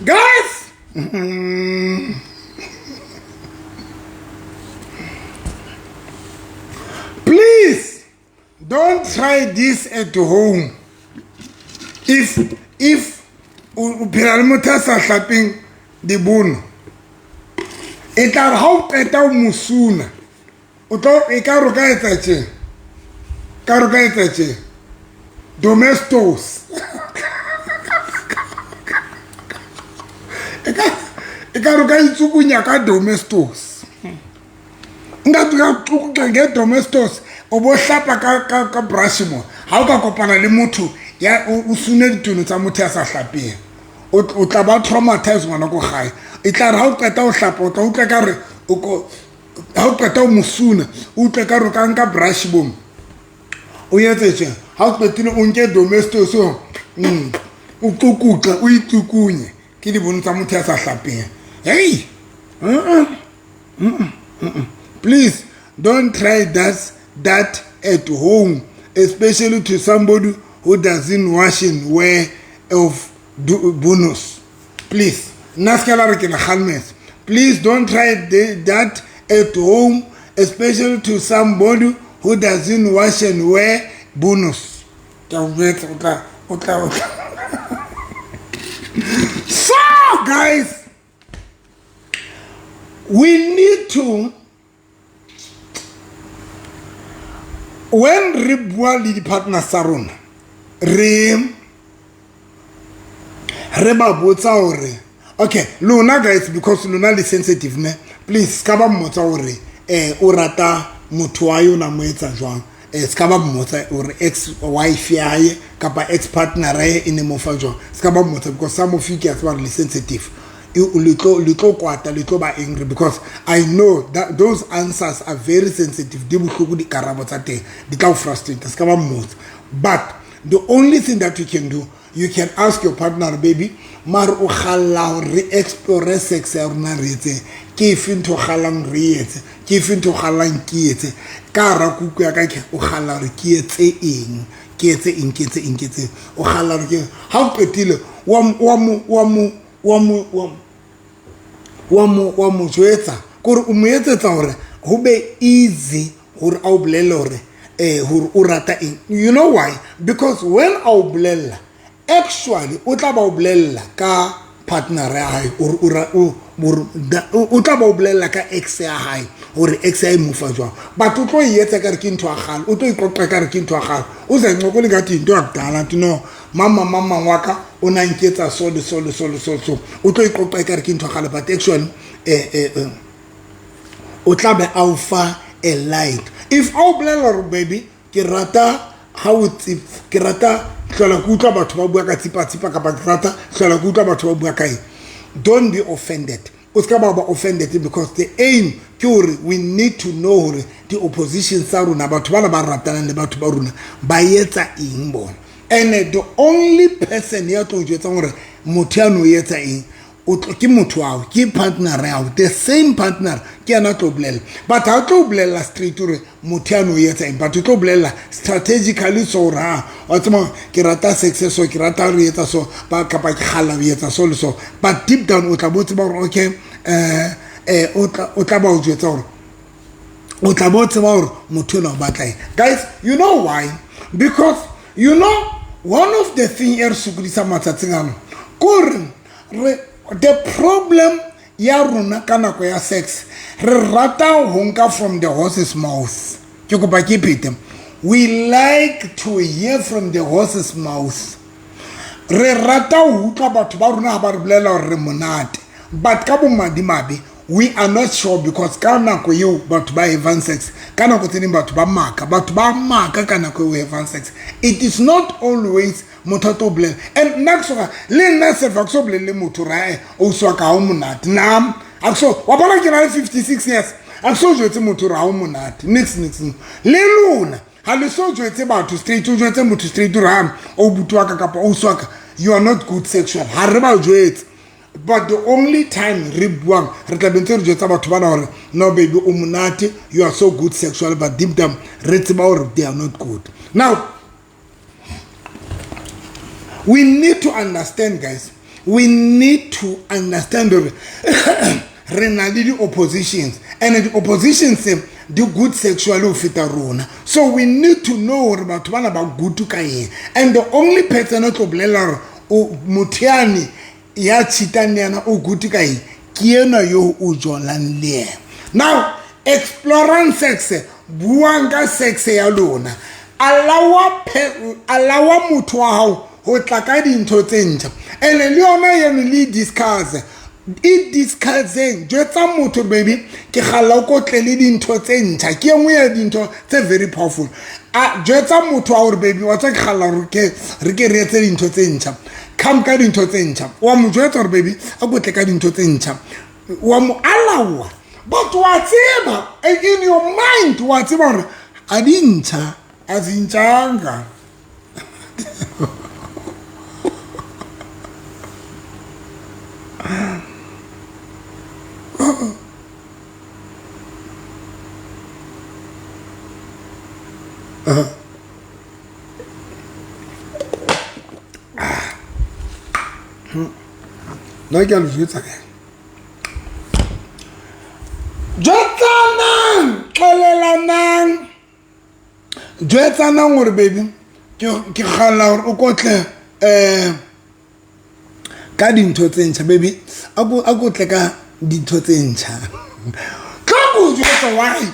S1: Guys, please don't try this at home. If o phela le motho a sa hlapeng dibono, e tla re ha o qeta o mosuna, o tlo e ka re o ka etsa tje, ka re o ka etsa tje, domestos. E ka re o ka itsukunya ka domestos. Nka ka tsukunya nge domestos, o bo hlapa ka brush mo. Ha o ka kopana le motho ya o sune ditono tsa motho ya sa hlapeng, o tla ba traumatized ngwana ko gae. E tla re ha o qeta ho hlapa, o tla utlwa ka re o ko ha o qeta ho mosuna, o utlwe ka re o ka nka brush bom, o etse tje. Ha o qetile o nke domestos, o tsukutle, o itsukunye ke dibono tsa motho ya sa hlapeng. Hey, please don't try that at home, especially to somebody who doesn't wash and wear of bonus. Please, nna se ka la re ke le kgalemetse. Please don't try that at home, especially to somebody who doesn't wash and wear bonus. Ke a o jwetsa, o tla, o tla, o tla. So guys, we need to, when re bua le di-partners tsa rona, re ba botsa hore, okay, lona guys, because lona le sensitive ne, please ska ba mmotsa hore, o rata motho wa yona mo etsa jwang. Ska ba mmotsa hore ex wife ya hae kapa ex partner ya hae e ne mo fa jwang. Ska ba mmotsa, because some of you ke a tseba hore le sensitive. Le tlo kwata, le tlo ba angry, because I know that those answers are very sensitive. Di bohloko dikarabo tsa teng, di tla o frustrate. Ska ba mmotsa. But the only thing that you can do, you can ask your partner, baby, mare o kgalla hore re explore sex ya rona, re etseng? Ke efe ntho o kgallang re etse? Ke efe ntho o kgallang ke etse? Ka hara kuku ya ka ke o kgalla hore ke etse eng? Ke etse eng? Ke etse eng? Ke etse eng? O kgalla hore ke eng? Ha o qetile, wa mo jwetsa kore o mo etsetsa hore ho be easy hore a o bolelle hore, hore o rata eng. You know why? Because when a o bolella, actually o tla ba o bolella ka partner ya hae, o tla ba o bolella ka ex ya hae. gore ex ya e mofa jwang. But o tlo e etsa kare ke ntho ya kgale, o tlo iqoqa kare ke ntho ya kgale, o sa incokole ka yinto yakudala nti no mama mama wa ka o na nketsa so le so le so le so so. O tlo iqoqa kare ke ntho ya kgale, but actually o tla be a o fa a light. If a o bolela gore baby ke rata ha o ke rata hlola ke utlwa batho ba bua ka tsipa-tsipa, kapa ke rata hlola ke utlwa batho ba bua ka eng, don't be offended. O ska ba offended, because the aim ke hore we need to know hore di-opposition tsa rona, batho bana ba ratanang le batho ba rona, ba etsa eng bona. And the only person ya tlo jwetsang hore motho ya no etsa eng ke motho wa ke partner ya hao, the same partner ke yena tlo bolela. But ha tlo bolela straight hore motho ya no etsa eng, but o tlo bolela strategically. So hore ha wa tseba ke rata sex, so ke rata re etsa so, ba kapa ke kgalla ho etsa so le so, but deep down o tla bo tseba hore okay, o tla ba o jwetsa hore o tla bo tseba hore motho enwa o batla eng. Guys, you know why? Because you know one of the thing e re sokodisang matsatsing ano kore re the problem ya rona ka nako ya sex, re rata ho nka from the horse's mouth. Ke kopa ke phete: we like to hear from the horse's mouth. Re rata ho utlwa batho ba rona ha ba re bolela hore re monate, but ka bomadimabe we are not sure, because ka nako eo batho ba havang sex, ka nako tse ding batho ba maka, batho ba maka ka nako eo havang sex. It is not always motho a tlo bolela. And nna ke soka le nna self a ke so bolelle motho gore o swa ka ha o monate. Nna a ke so, wa bona, ke na le 56 years, a ke so jwetse motho gore ha o monate, nix nix. Le lona ha le so jwetse batho straight, o jwetse motho straight gore ha o buti wa ka kapa o swa ka, you are not good sexual. Ha re ba jwetse, but the only time re buang, re tla be ntse re jwetsa batho bana gore no baby o monate, you are so good sexual, but deep down re tseba gore they are not good. Now we need to understand, guys, we need to understand gore re na le di-oppositions, and di-oppositions di good sexually ho feta rona. So we need to know gore batho bana ba good ka eng. And the only person o tlo bolela gore motho yane ya cheatang le yena o good ka eng ke enwa yo o jolang le yena. Now explorang sex, buang ka sex ya lona, allowa motho wa hao ho tla ka dintho tse ntjha, and le yona eno le discuss e discusseng. Jwetsa motho, baby, ke kgalla o ko tle le dintho tse ntjha. Ke e nngwe ya dintho tse very powerful. A jwetsa motho wa hore baby, wa tswa ke kgalla hore ke re ke re etse dintho tse ntjha, come ka dintho tse ntjha. Wa mo jwetsa hore baby, a ko tle ka dintho tse ntjha, wa mo allowa, but wa tseba in your mind, wa tseba hore a di ntjha, a zintjanga. Nna ke a le jwetsa kae, jwetsanang, xelelanang, jwetsanang gore baby, ke kgalla gore o kotle ka dintho tse ntjha. Baby, a ko tle ka dintho tse ntjha. Tlo ko jwetsa why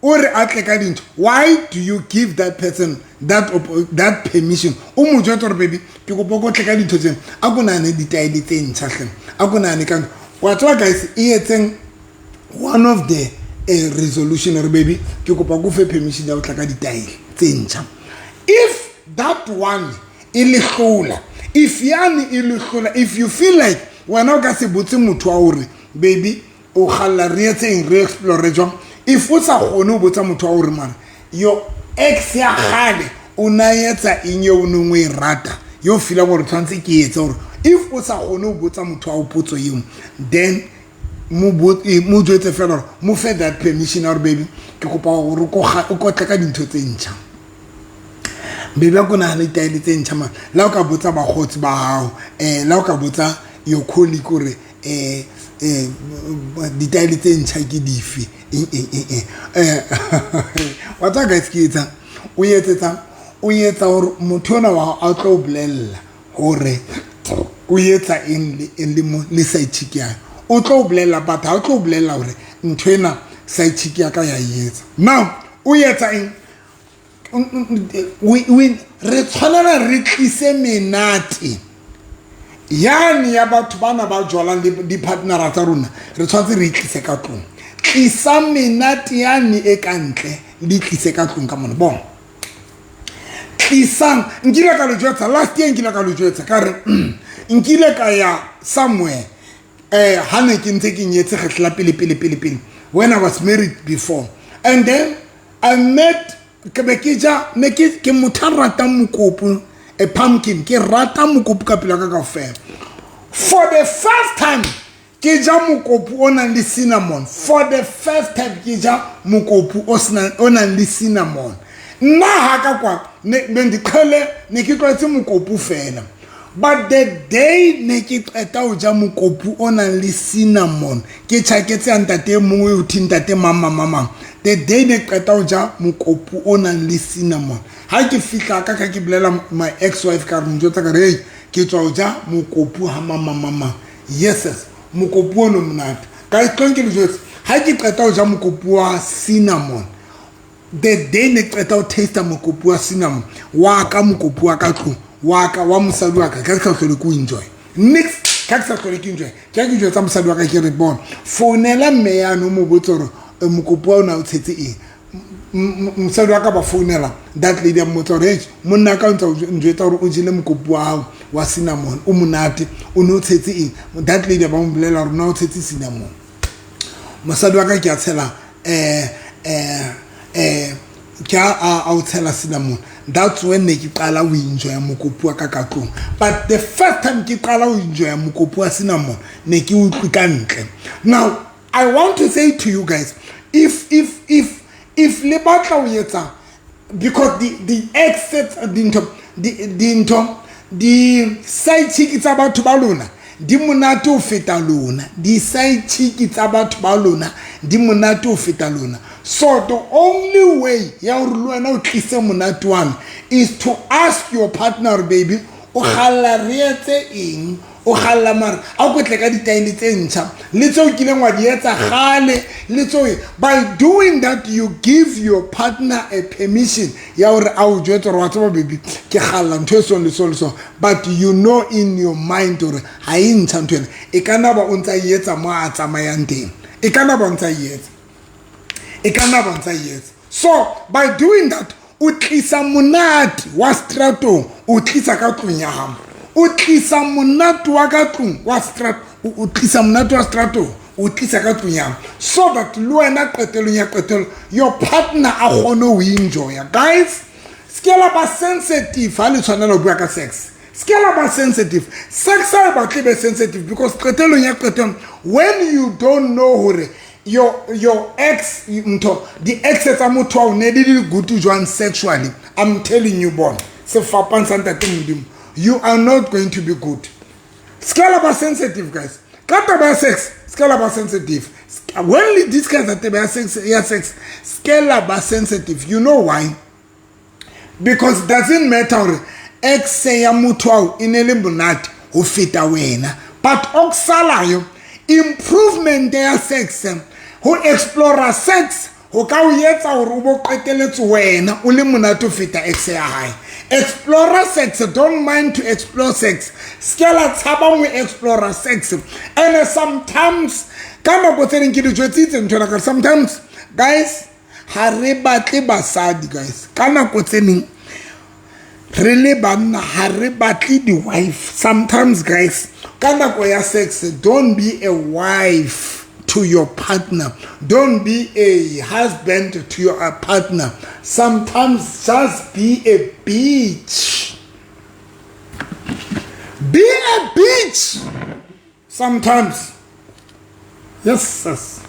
S1: o re a tle ka dintho. Why do you give that person that permission? O mo jwetsa gore baby, ke kopa ko tle ka dintho tseno, a ko nahane ditaele tse ntjha hle, a ko nahane ka. Wa tseba guys, e etseng one of the resolution re baby, ke kopa ko fe permission ya ho tla ka ditaele tse ntjha. If that one e le hlola, if yane e le hlola, if you feel like wena o ka se botse motho wa hore baby, o kgalla re etseng, re explore jwang, if o sa kgone ho botsa motho wa hore mara your ex ya kgale o na etsa eng eo o neng o e rata, yo feelang gore tshwanetse ke etse gore, if o sa kgone ho botsa motho wa ho potso eo, then mo jwetse fela gore mo fe that permission ya gore baby, ke kopa gore o kotle ka dintho tse ntjha. Baby, a ko nahane ditaele tse ntjha man. Le ha o ka botsa bakgotsi ba hao, le ha o ka botsa your colleague gore ditaele tse ntjha ke dife, eng eng eng eng. Wa tseba guys, ke etsang, o etsetsang, o etsa hore motho ona wa hao a tlo o bolella hore o etsa eng le eng le mo le side chick ya. O tlo o bolella, but ha o tlo o bolella hore ntho ena Side chick ya ka ya e etsa. Now o etsa eng? Re tshwanela re tlise menate yane ya batho bana ba jwalang le di-partnera tsa rona, re tshwanetse re tlise ka tlong. Tlisa menate yane e ka ntle, le tlise ka tlong ka mona. Bon, tlisang. Nkile ka le jwetsa last year, nkile ka le jwetsa ka re nkile ka ya somewhere ha ne ke ntse ke nyetse kgetlo la pele pele pele pele, when I was married before, and then I met, ke be ke ja, ne ke motho a ratang mokopu, a pumpkin. Ke rata mokopu ka pelo ka kaofela. For the first time ke ja mokopu o nang le cinnamon. For the first time ke ja mokopu o nang le cinnamon. Nna ha ka kwa ne bendiqhele, ne ke tlwaetse mokopu fela, but the day ne ke qeta ho ja mokopu o nang le cinnamon, ke tjhaketse ya ntate e mongwe o thi ntate mang mang mang mang. The day ne qeta ho ja mokopu o nang le cinnamon, ha ke fihla ka ke bolela my ex wife, ka re mo jwetsa ka re, hey, ke tswa ho ja mokopu ha mang mang mang mang. Yes, mokopu ono monate ka tlong. Ke le jwetse, ha ke qeta ho ja mokopu wa cinnamon, the day ne qeta ho taste mokopu wa cinnamon wa ka, mokopu wa ka tlong wa ka wa mosadi wa ka, ka ke sa hlole ke o enjoy nix, ka ke sa hlole ke enjoy. Ke jwetsa mosadi wa ka, ke re, bona, founela mme yane o mo botse hore mokopu wa ona o tshetse eng. Mosadi wa ka ba founela that lady, a mmotsa hore, hey, monna ka o ntsa njwetsa hore o jele mokopu wa hao wa cinnamon, o monate, o ne o tshetse eng? That lady ba mo bolela hore na o tshetse cinnamon. Mosadi wa ka ke a tshela ke a o tshela cinnamon. That's when ne ke qala ho enjoya mokopu wa ka ka tlong. But the first time ke qala ho enjoya mokopu wa cinnamon, ne ke utlwe ka ntle. Now I want to say to you guys, if le batla ho etsa, because the exits, dintho di side chick tsa batho ba lona di monate ho feta lona, di side chick tsa batho ba lona di monate ho feta lona. So the only way ya hore le wena o tlise monate wane is to ask your partner, baby, o kgalla re etse eng? O kgalla mara a ko tle ka ditaele tse ntšha le tseo kileng wa di etsa kgale le tseo. By doing that, you give your partner a permission ya hore a o jwetse gore, wa tseba baby, ke kgalla ntho e song le so le so. But you know in your mind hore ha e ntšha ntho ena, e ka nna ba o ntsa e etsa mo a tsamayang teng, e ka nna ba o ntsa e etsa, e ka nna ba ntsa e etsa. So by doing that, o tlisa monate wa stratong, o tlisa ka tlong ya gago, o tlisa monate wa ka tlong wa strat, o tlisa monate wa stratong, o tlisa ka tlong ya gago, so that le wena qetelong ya qetelo your partner a kgone ho enjoya. Guys, se ke la ba sensitive ha le tshwanela ho bua ka sex. Se ke la ba sensitive. Sex ha e batle be sensitive, because qetelong ya qetelo, when you don't know hore your ex, ntho di-ex tsa motho wa o ne di le good jwang sexually, I'm telling you, bona sefapang sa ntate Modimo, you are not going to be good. Se ke la ba sensitive, guys, ka taba ya sex. Se ke la ba sensitive when le discuss taba ya sex, ya sex. Se ke la ba sensitive. You know why? Because it doesn't matter hore ex ya motho ao e ne le monate ho feta wena, but okusalayo improvement ya sex, ho explore sex ho ka o etsa hore o bo qeteletse wena o le monate ho feta ex ya hae. Explore sex. Don't mind to explore sex. Se ke la tshaba ho explore sex. And sometimes, ka nako tse ding, ke di jwetsitse ntho ena ka sometimes, guys, ha re batle basadi. Guys, ka nako tse ding re le banna ha re batle di-wife. Sometimes, guys, ka nako ya sex, don't be a wife to your partner, don't be a husband to your partner. Sometimes just be a bitch. Be a bitch sometimes. Yes,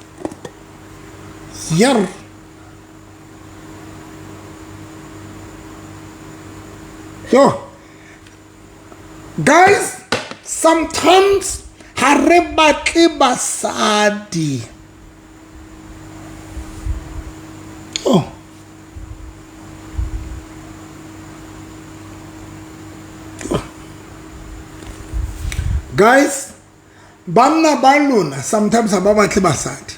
S1: yeah. Yo, guys, sometimes ha re batle basadi. Oh, guys, banna ba lona sometimes ha ba batle basadi.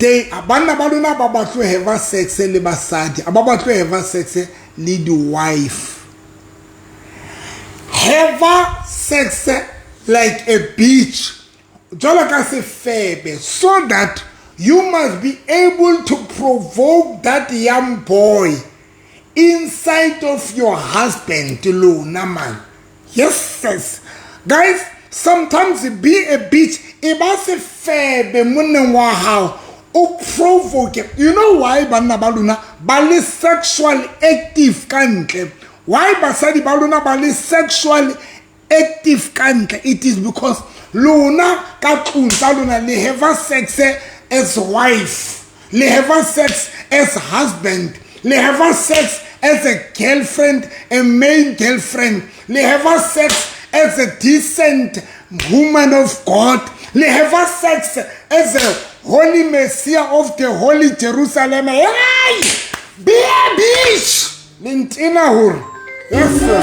S1: They banna ba lona ba batle have sex le basadi, ba batle have sex le di-wife. Have sex like a bitch, jwalo ka sefebe, so that you must be able to provoke that young boy inside of your husband, lona man. Yes, yes. Guys, sometimes be a bitch. E ba sefebe monneng wa hao, o provoke. You know why banna ba lona ba le sexual active ka ntle? Why basadi ba lona ba le sexual active ka ntle? It is because lona ka tlung tsa lona le have sex as wife, le have sex as husband, le have sex as a girlfriend, a main girlfriend, le have sex as a decent woman of God, le have sex as a holy messiah of the holy Jerusalem. Hey, be a bitch. Le ntena hore yes sir.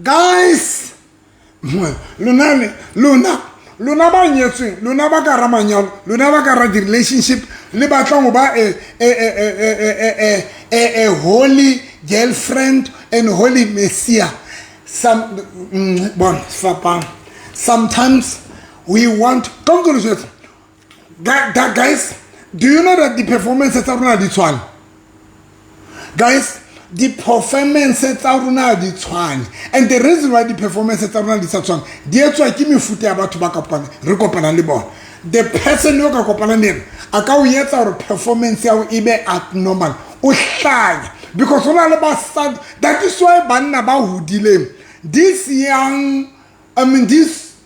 S1: Guys, lona lona lona ba nyetsweng, lona ba ka ra manyalo, lona ba ka ra di-relationship, le batlang go ba a holy girlfriend and holy messiah. Some bon fapang. Sometimes we want that, guys. Do you know that the performance tsa rona di tshwane? Guys, the performance tsa rona di tshwane, and the reason why the performance tsa rona di sa tshwane di etswa ke mefuta ya batho ba kopana re kopanang le bona. The person yo ka kopanang le ena a ka o etsa gore performance ya o e be abnormal, o hlanya, because ho na le basadi. That is why banna ba hodileng, this young, I mean this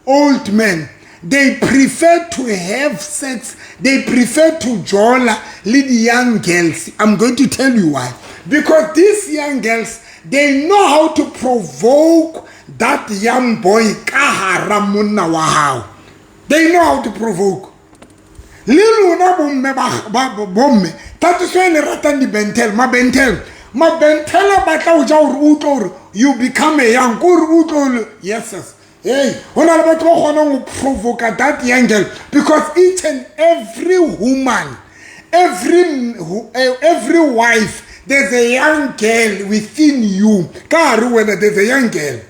S1: old men, they prefer to have sex, they prefer to jola le the young girls. I'm going to tell you why. Because these young girls, they know how to provoke that young boy ka hara monna wa hao. They know how to provoke. Le lona bomme ba bomme, that is why le ratang di-bentel, mabentel. Mabentel a batla ho ja hore o utlwe hore you become a young, ko hore o utlwe hore yes, yes. Hey, ho na le batho ba kgonang ho provoke that young girl, because each and every woman, every wife, there's a young girl within you. Ka hare wena, there's a young girl.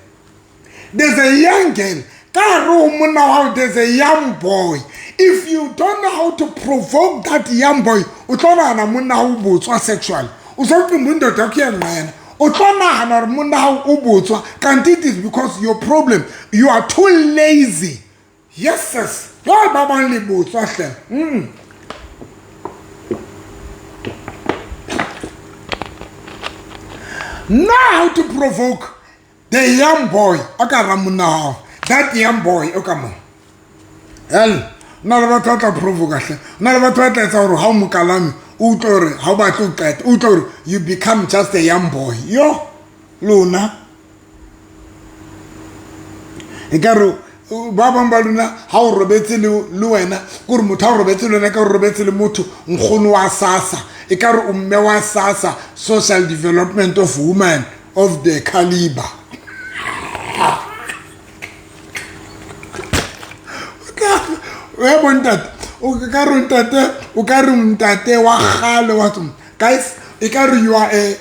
S1: There's a young girl. Ka hare ho monna wa hao, there's a young boy. If you don't know how to provoke that young boy, o tlo nahana monna hao o botswa sexually. O sa utlwe mo ntate ke yena. O tlo nahana hore monna hao o botswa, kanti it is because your problem, you are too lazy. Yes, yes. Jwale ba bang le botswa hle. Know how to provoke the young boy. O ka ra monna hao. That young boy o ka mo. Hell, na le batho ba tla provoke hle. Na le batho ba tla etsa hore ha o mo kalame, o utlwe hore ha o batle ho qeta, o utlwe hore you become just a young boy. Yo, lona. Ekare ba bang ba lona ha o robetse le wena, ke hore motho ha o robetse le wena, ka o robetse le motho nkgono wa SASSA, ekare o mme wa SASSA, Social Development of Women of the caliber. We bontate, o ka re ntate, o ka re ntate wa kgale wa tsoma. Guys, e ka re you are a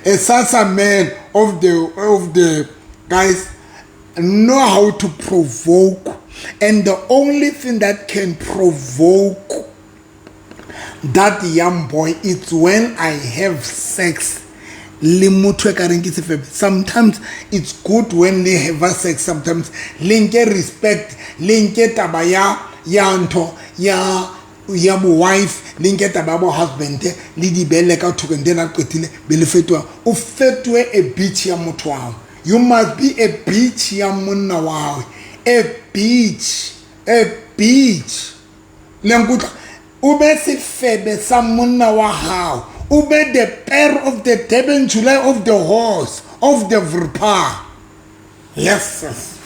S1: SASSA man of the guys. Know how to provoke, and the only thing that can provoke that young boy is when I have sex Le motho e ka reng ke sefebe. Sometimes it's good when le have sex, sometimes le nke respect, le nke taba ya ya ntho ya ya bo wife, le nke taba ya bo husband, le di beele ka thoko, and then a qetile be le fetoha. O fetohe a bitch ya motho wa hao. You must be a bitch ya monna wa hao. A bitch, a bitch. Le nkutlwa? O be sefebe sa monna wa hao. O be the pair of the Durban July of the horse of the vrpa. Yes, yes.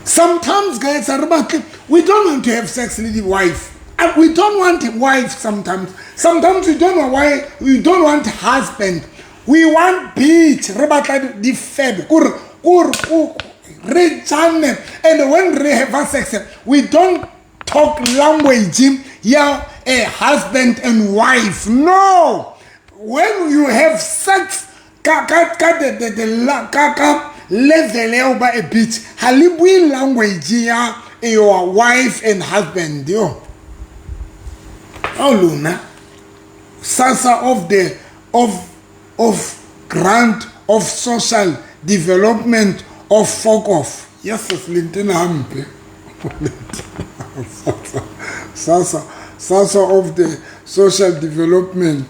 S1: Sometimes, guys, re batle, we don't want to have sex with the wife. And we don't want wife sometimes. Sometimes we don't want wife, we don't want husband. We want bitch. Re batla difebe. Kore kore re jane. And when re have sex, we don't talk language ya a husband and wife. No. When you have sex ka ka ka the the, the la, ka ka level ya ba a bitch, ha le bue language ya your wife and husband yo. Oh lona. SASSA of the of of grant of social development of fuck off. Yes, yes, le ntena hampe. SASSA, SASSA, SASSA of the social development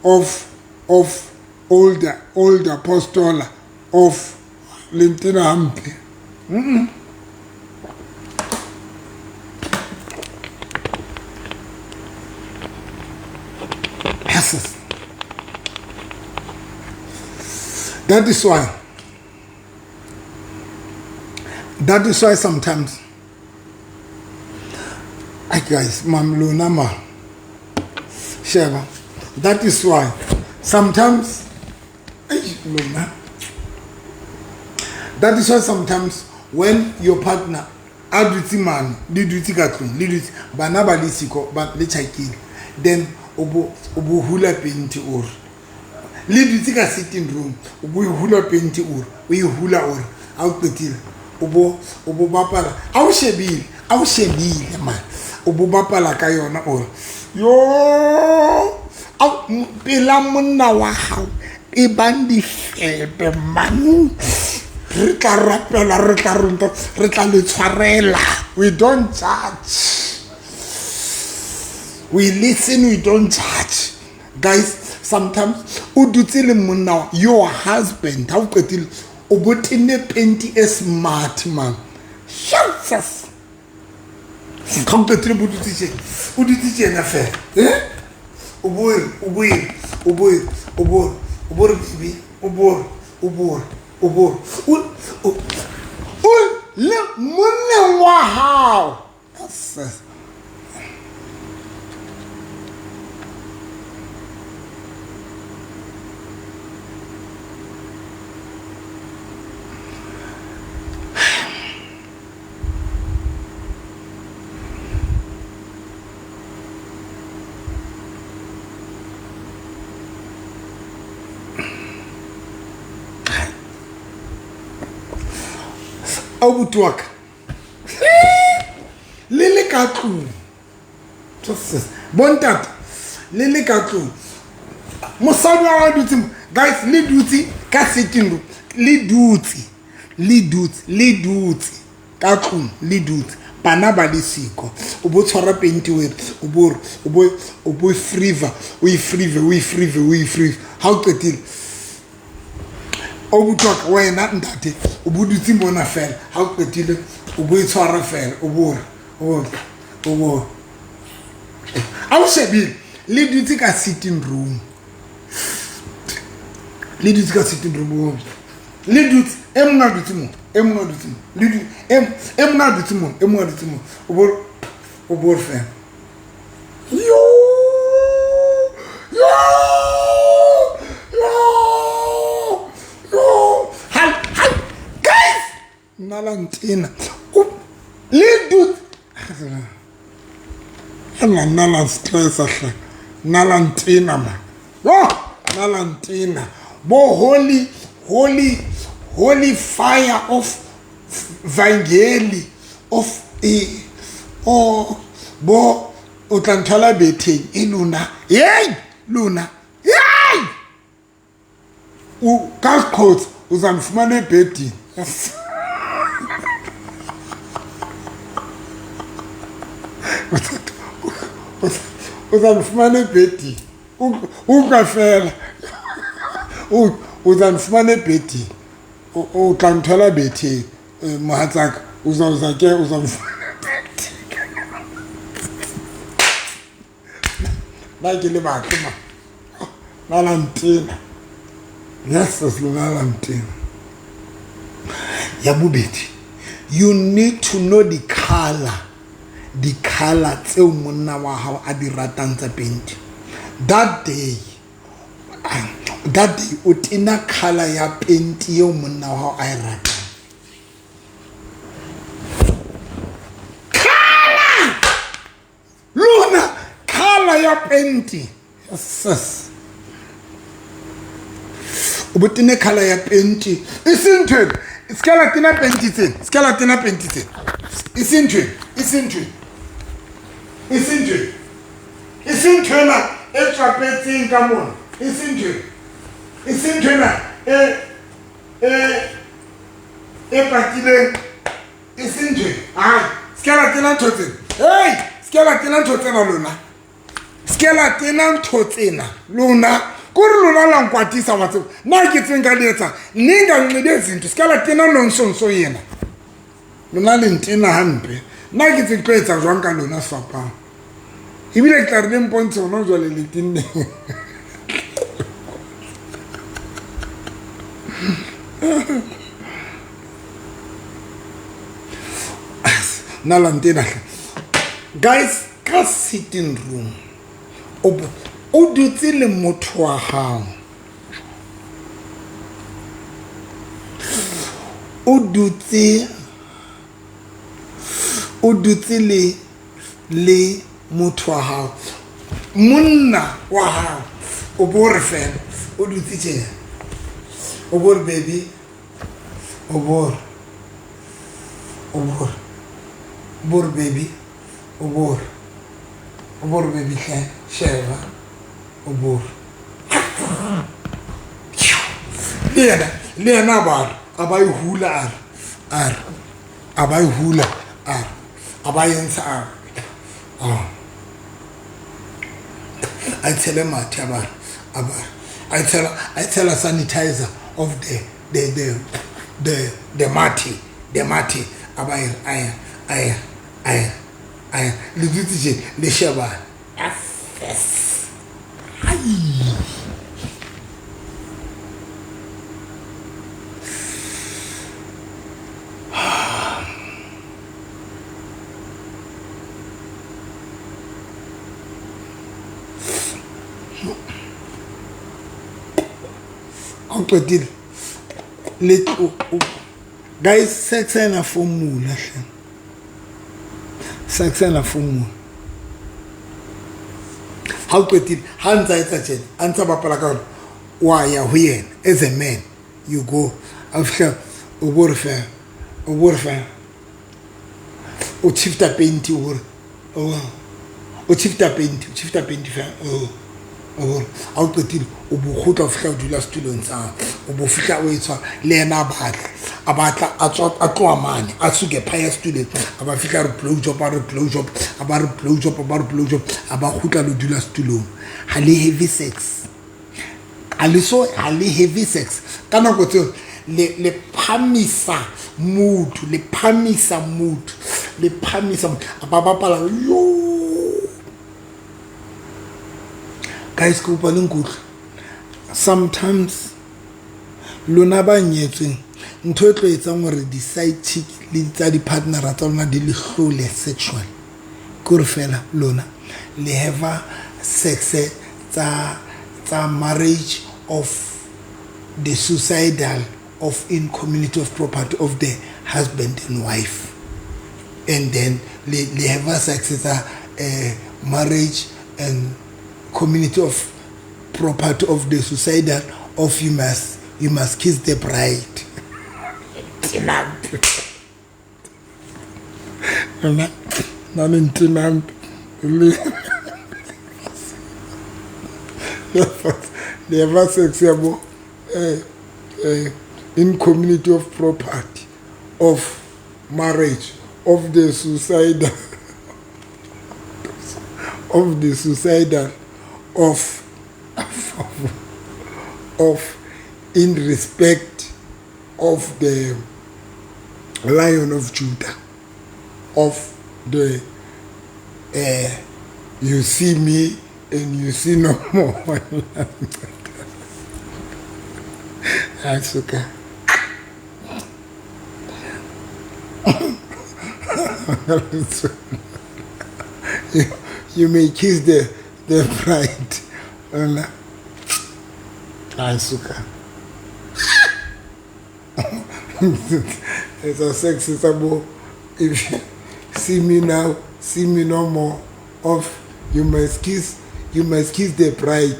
S1: of older older postola of le ntena hampe. Yes. That is why. That is why sometimes I guys, mam lona ma. Sheba. That is why sometimes lona. That is why sometimes when your partner a dutse mane le dutse ka tlung le dutse bana ba le siko ba le tjhakile, then o bo o bo hula penti o re le dutse ka sitting room, o bo hula penti o re o e hula o re ha o qetile o bo o bo bapala a o shebile a o shebile man o bo bapala ka yona o re yo pela monna wa hao e bang difebe man, re tla rapela, re tla re tla le tshwarela. We don't judge, we listen, we don't judge, guys. Sometimes o dutse le monna, your husband, ha o qetile o bo tenne penti e smart man. Jesus, ga o qetile bo dutse tje, o dutse tjena fela, eh, o bo o bo o bo o bo o bo re baby, o bo o bo o bo o o le monna wa hao. Yes. Abuti wa ka le le ka tlung, bontate le le ka tlung, mosadi wa wa dutse, guys, le dutse ka sitting room, le dutse le dutse le dutse ka tlung, le dutse bana ba le siko, o bo tshwara penti o o bo o bo o bo freever, o e freever, o e freever, o e freever, ha o qetile o botwa ka wena ntate o bo dutse mona fela, ha o qetile o bo e tshwara fela, o bo o o bo a o shebile le dutse ka sitting room, le dutse ka sitting room, le dutse e mongwe a dutse mo, e mongwe a dutse mo, le dutse e mongwe a dutse mo, e mongwe a dutse mo, o bo o bo fela yo yo yo yo hal hal guys nna la ntena le dutse nna nna la stressa hle, nna la ntena man, yo nna la ntena bo holy holy holy fire of vangeli of e o bo o tla nthola betheng e lona, hey lona, hey. Ka seqhotsa uzandifumana ebhedini. Uzandifumana ebhedini. Utlwa fela. Uzandifumana ebhedini. O tla nthola betheng. Mohatsaka uzawuza ke uzandifumana ebhedini. Nna ke le batle ma. Na la ntena. Yes, lona la ntena. Ya bobedi, you need to know the color, the color tseo monna wa hao a di ratang tsa penti. That day, that day o tena color ya penti eo monna wa hao a e ratang. Color! Lona color ya penti. Yes. O bo tene color ya penti. E seng ntho ena. Se ka la tena penti tsena. Se ka la tena penti tsena. E seng ntho ena. E seng ntho ena. E seng ntho ena. E seng ntho ena e tswapetseng ka mona. E seng ntho ena. E seng ntho ena e e e patileng. E seng ntho ena. Ai, se ka la tena ntho tsena. Hey, se ka la tena ntho tsena lona. Se ke la tena ntho tsena lona. Kore lona la nkwatisa wa tseba. Nna ke tseng ka di etsang. Nne nka nqibe zinto. Se ka la tena nonsense ena. Lona le ntena hampe. Nna ke tse tlo etsa jwang ka lona sefapano. Ebile ke tla re le mpontshe hona jwale le tenne. Nna la ntena hle. Guys, ka sitting room o dutse le motho wa hao. O dutse o dutse le le motho wa hao. Monna wa hao o bo re fela o dutse tjena. O bo re baby o bo re o bo re o bo re baby o bo re o bo re baby hle sheba o bo re le yena le yena a ba re a ba e hula a re a re a ba e hula a re a ba entsha a re a tshele mathe a ba re a ba re a tshela a tshela sanitizer of the mathe the mathe a ba e a a a a le dutse tje le shebane. Ai. Ha o qetile le tlo guys sex ena formula hle. Sex ena formula. Ha o qetile ha ntsa etsa tjena a ntsa bapala ka yona wa ya ho yena as a man you go a fihla o bo re fela o bo re fela o shifta paint o bo re o shifta paint o shifta paint fela o o ha o qetile o bo kgutla o fihla o dula setulong sa hao o bo fihla o e tshwara le yena a batla a batla a tswa a tloha mane a suke phaya setuleng a ba fihla a re blow job a re blow job a ba re blow job a ba re blow job a ba kgutla le dula setulong ha le heavy sex ha le so ha le heavy sex ka nako tseo le le phamisa mood le phamisa mood le phamisa mood a ba bapala yo guys ke kopa le nkutlwe sometimes lona ba nyetsweng ntho e tlo etsang hore di-side chick le tsa di-partnera tsa lona di le hlole sexually ke hore fela lona le have sex tsa tsa marriage of the suicidal of in community of property of the husband and wife and then le le have sex tsa marriage and community of property of the suicidal of you must you must kiss the bride. Nna nna le ntenampe le le eva sex ya bo in community of property of marriage of the suicidal of the suicidal of of in respect of the Lion of Judah, of the you see me and you see no more. That's okay. You may kiss the bride. That's okay. It's a sex, it's a bo. If you see me now, see me no more. Of you must kiss, you must kiss the bride.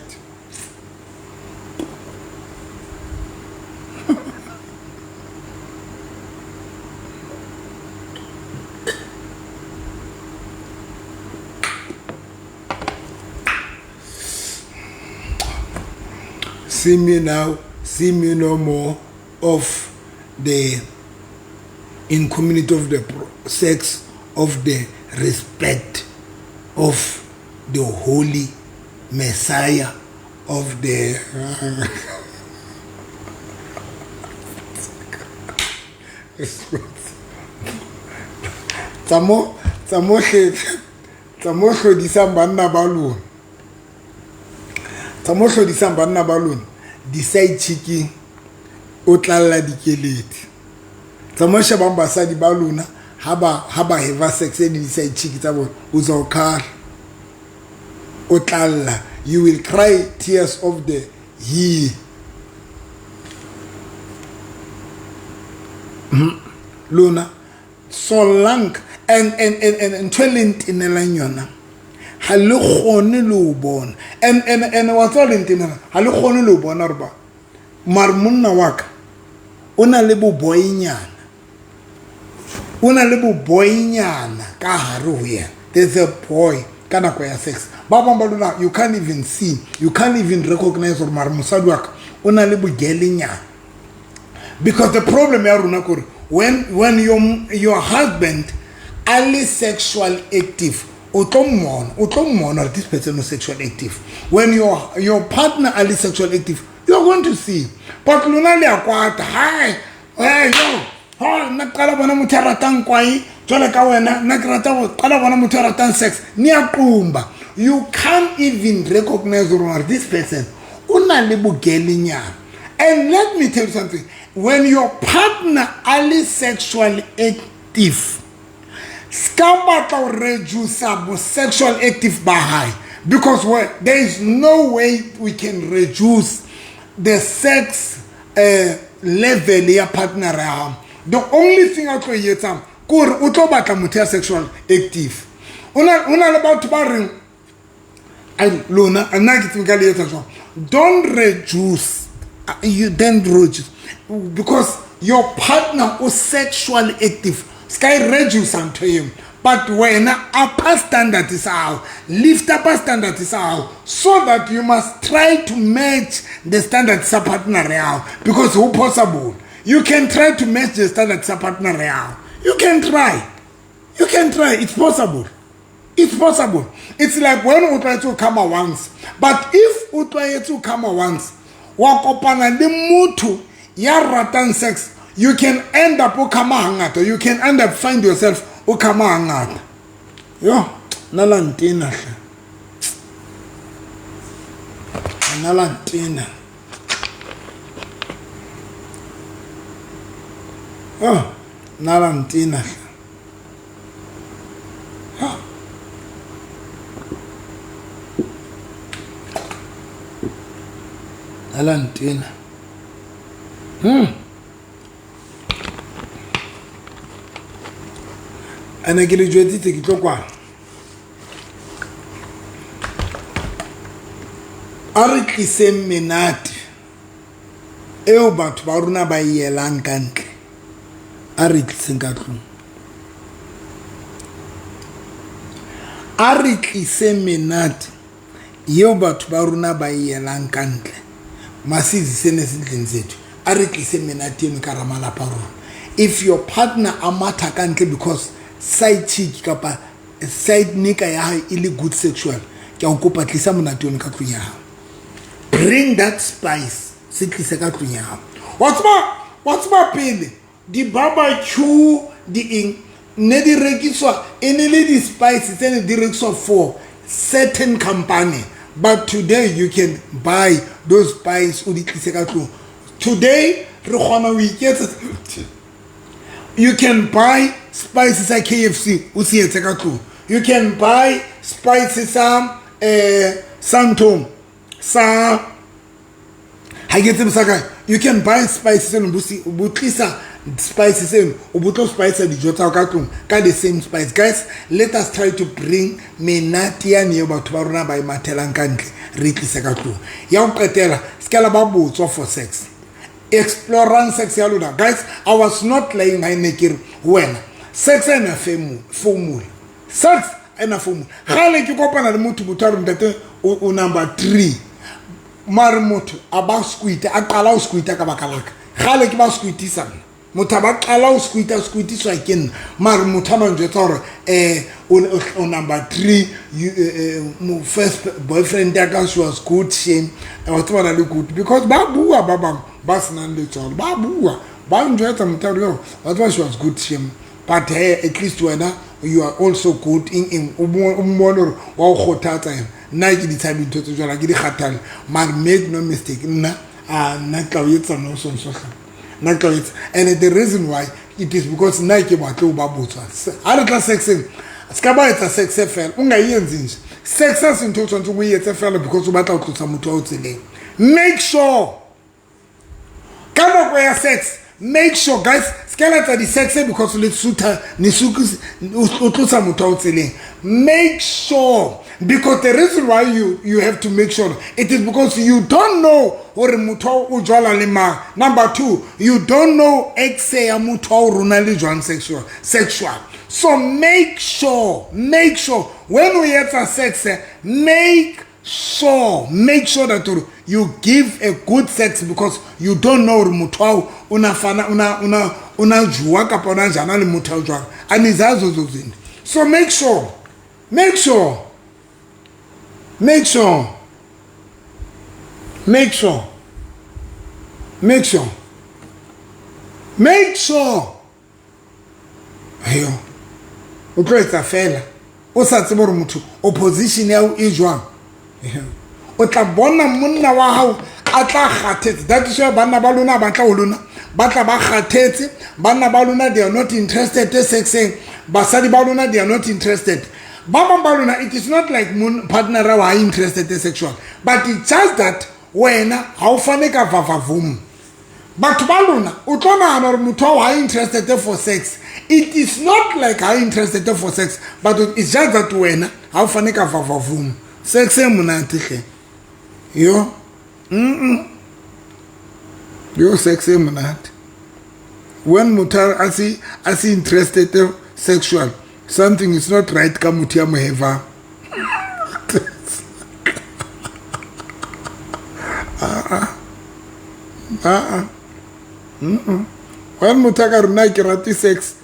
S1: See me now, see me no more. Of the in community of the sex of the respect of the holy Messiah of the tsa mo hlodisang banna ba lona, tsa mo hlodisang banna ba lona, di-side chicking o tlalla dikeledi. Tsa mo shebang basadi ba lona ha ba have sex le di-side chick tsa bona, o tswa o khala, o tlalla. You will cry tears of the he. Lona solank and ntho e le ntenelang yona ha le kgone le ho bona. And wa tswa le ntenela ha le kgone le ho bona re ba mare monna wa ka o na le boboinyana, o na le boboinyana ka hare ho yena. There's a boy ka nako ya sex. Ba bang ba lona you can't even see, you can't even recognize hore mare mosadi wa ka o na le bogelenyana. Because the problem ya rona kore when your husband a le sexual active, o tlo mmona this person is sexual active. When your partner a le sexual active, you are going to see. But lona le a kwata, hi, hey yo, ha nna qala bona motho a ratang kwae jwale ka wena, nna ke rata go qala bona motho a ratang sex, ni a qumba. You can't even recognize gore this person o na le bogelenyana. And let me tell you something, when your partner a le sexually active, ska batla ho reduce bo sexual active ba hae, because there is no way we can reduce the sex level ya partner ya hao. The only thing a tlo e etsang ke hore o tlo batla motho ya sexual active. O na le batho ba reng, ai lona nna ke tsebe ka le etsa jwang. Don't reduce, you don't reduce, because your partner o sexually active. Sky reduce ntho eo, but wena upper standard is out, lift upper standard is out, so that you must try to match the standard sa partner ya, because who possible you can try to match the standard sa partner ya. You can try, you can try, it's possible, it's possible. It's like when o try to come once, but if o try to come once, wa kopana le motho ya ratang sex, you can end up o kama hangata, you can end up find yourself o kama hangata. Yo, nna la ntena hle, nna la ntena. Oh, nna la ntena hle. Nna la ntena. Ene ke le jwetsitse ke tlo kwala. A re tliseng menate eo batho ba rona ba e elang ka ntle, a re tliseng ka tlung. A re tliseng menate eo batho ba rona ba e elang ka ntle, Masiziseni ezindlini zethu, a re tlise menate eno ka hara malapa a rona. If your partner a matha ka ntle because side chick kapa side nigga ya hae e le good sexual, ke a o kopa tlisa monate ono ka tlung ya hao. Bring that spice, se tlise ka tlung ya hao. Wa tseba, wa tseba pele di-barbecue di eng ne di rekiswa, e ne le di-spice tse ne di rekiswa for certain company, but today you can buy those spice o di tlise ka tlung. Today re kgona ho iketsetsa. You can buy spice sa KFC o se etse ka tlung. You can buy spice sa sa nthong sa ha ke tsebe sa kae. You can buy spice seno, bo tlisa spice seno, o bo tlo spice dijo tsa ka tlung ka the same spice. Guys, let us try to bring menate yane eo batho ba rona ba e mathelang ka ntle, re tlise ka tlung. Ya ho qetela, se ka la ba botswa for sex. Explorang sex ya lona. Guys, I was not lying ha ne ke re wena sex ena formula, sex ena formula. Gale ke kopana le motho, motho a re ntate o number 3, mare motho a ba squita, a qala ho squita ka baka laka. Gale ke ba squitisa nna, motho a ba qala ho squita, squitiswa ke nna, mare motho a ba njwetsa hore o number 3, you, first boyfriend ya ka, she was good, shame. Wa tseba na le good because ba bua ba bang ba senang letswalo, ba bua ba njwetsa motho a re yo, wa tseba she was good, shame, but hey, at least wena you are also good in eng, o mmone hore wa o kgothatsa yena. Nna ke di tshabe ntho tse jwalo, ke di kgathale, mare make no mistake, nna a nna ke tla o etsa no sonso hle, nna ke tla o etsa. And the reason why it is because nna ke batle ho ba botswa. Ha re tla sexeng, se ka ba etsa sex fela, o nga e entse nje. Sex ha se ntho o tshwanetseng o e etse fela because o batla ho tlosa motho wa o tseleng. Make sure ka nako ya sex, make sure guys, se ka la etsa di-sex because le sutha ne sukisa o tlosa motho wa o tseleng. Make sure, because the reason why you have to make sure, it is because you don't know hore motho o jwala le mang. Number 2, you don't know ex ya motho wa o rona le jwang sexual. So make sure when o etsa sex, make sure that you give a good sex because you don't know hore motho wa o na fana o na jua kapa o na jana le motho wa jwang. Anizazo zo zinto. So make sure make sure. Ayo, o tlo etsa fela o sa tsebe hore motho opposition ya o e jwang. O tla bona monna wa hao a tla kgathetse. That is why banna ba lona ba tla ho lona, ba tla ba kgathetse. Banna ba lona, they are not interested sexeng. Basadi ba lona, they are not interested. Ba bang ba lona, it is not like partner wa ha interested sexual, but it's just that wena ha o fane ka vavavum. Batho ba lona o tlo nahana hore motho wa ha interested for sex. It is not like ha interested for sex, but it's just that wena ha o fane ka vavavum. Sex e monate hle. Yo. Yo, sex e monate. When motho a se interested sexual, something is not right ka motho ya moheva. When motho a ka rona ke rate sex,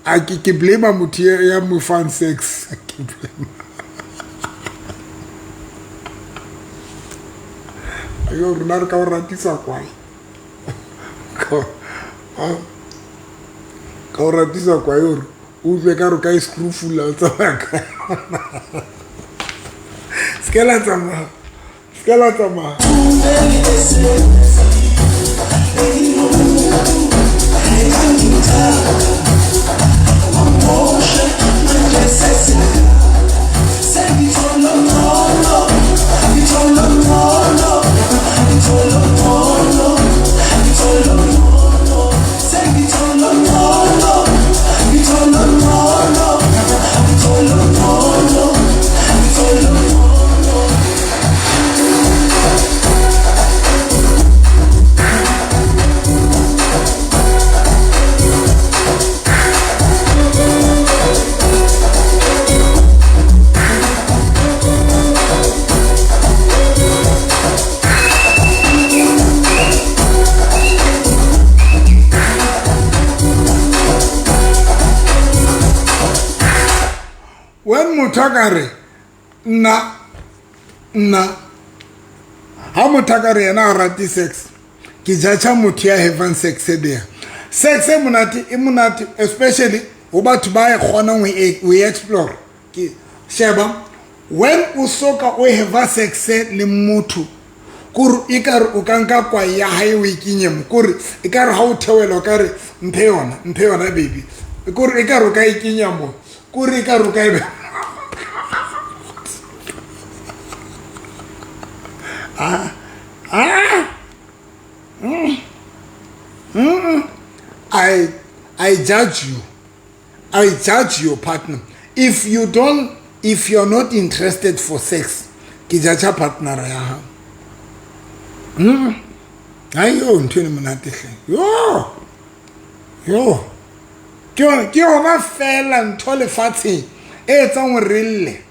S1: a ke blame motho ya mo fang sex. Ke blame. Ayo rona re ka o ratisa kwae. Ka o ratisa kwae hore o utlwe ka re ka e screwfula o tsamaya ka. Se ke la tsamaya. Se ke la tsamaya. motho a ka re nna nna ha motho a ka re yena a rate sex ke judge motho ya havang sex there. Sex e monate e monate especially ho batho ba e kgonang ho e explore. Ke sheba when o soka o have sex le motho kore e ka re o ka nka kwae ya hae o e kenye mo, kore e ka re ha o theohela o ka re mphe yona, mphe yona baby, kore e ka re o ka e kenya mo, kore e ka re o ka e ah, ah, mm, mm, I judge you. I judge your partner. If you don't, if you're not interested for sex, ke judge partner ya hao. Ai yo ntho eno monate hle. Yo. Yo. Ke yona fela ntho lefatsheng e etsang hore re lle.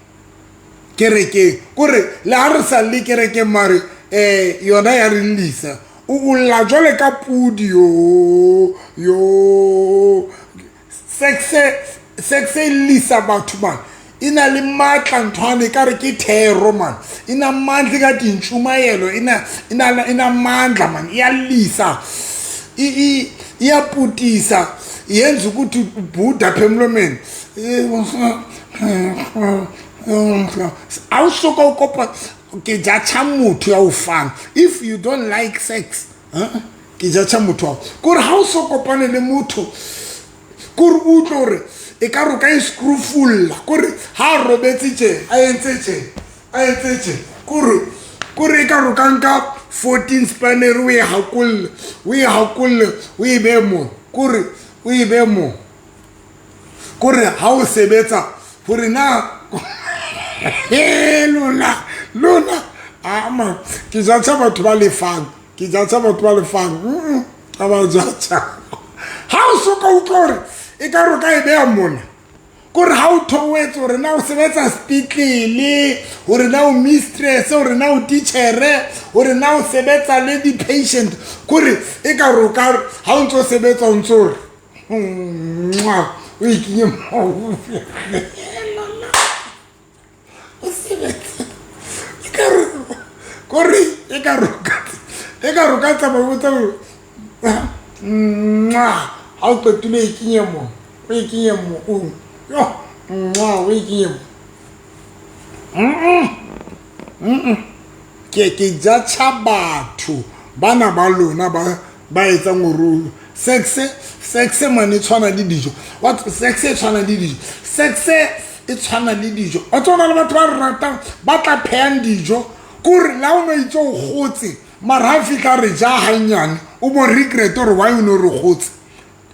S1: Kerekeng. Kore le ha re sa lle kerekeng mare yona ya re llisa. O lla jwale ka pudi yo yo. Sex sex e llisa batho man. E na le matla nthwane e ka re ke thero man. E na matla ka dintšumayelo, e na e na e na mandla man. E ya llisa. E ya putisa. Yenza ukuthi ubhuda apha emlomeni. Ha o soka o kopa ke judge motho ya o fang. If you don't like sex, huh? Ke judge motho wa. Kore ha o so kopane le motho, kore o utlwe hore e ka re o ka e screwfulla, kore ha a robetse tje, a entse tje, a entse tje, kore kore e ka re o ka nka 14 spanner o e hakolle, o e hakolle, o e behe mo, kore o e behe mo. Kore ha o sebetsa hore na lona lona ama ke judge batho ba lefang, ke judge batho ba lefang, ka ba judge. Ha o so ka utlwa hore e ka re ka e beha mona, kore ha o theohetse hore na o sebetsa sepetlele, hore na o mistress, hore na o teachere, hore na o sebetsa le di-patient, kore e ka re o ka ha o ntso sebetsa o ntso re o e kenye mo. O sebetsa e ka re kore e ka re e ka re o ka tsamaya o botsa hore ha o qetile e kenye mo, o e kenye mo, o yo o e kenye mo. Ke judge batho bana ba lona ba ba etsang hore sex sex man e tshwana le dijo. What sex e tshwana le dijo? Sex e tshwana le dijo. O tsona le batho ba ratang ba tla phehang dijo kore la o no itse o kgotse mara ha fihla re ja hanyane o bo regret hore why o no re kgotse.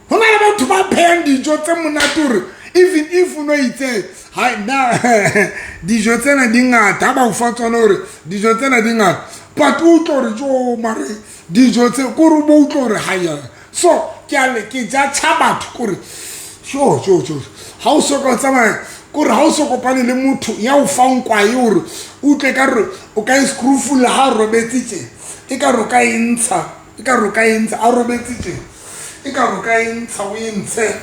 S1: Ho na le batho ba phehang dijo tse monate hore even if o no itse ha na dijo tsena di ngata ha ba o fa tsona hore dijo tsena di ngata but o utlwe hore jo mare dijo tse kore o bo utlwe hore ha ya. So ke a le ke judge batho kore sho sho sho ha o so ka tsamaya kore ha o so kopane le motho ya o fang kwae hore o utlwe ka re o ka e screwfulla ha a robetse tje, e ka re o ka e ntsha, e ka re o ka e ntsha a robetse tje, e ka re o ka e ntsha o e ntshe.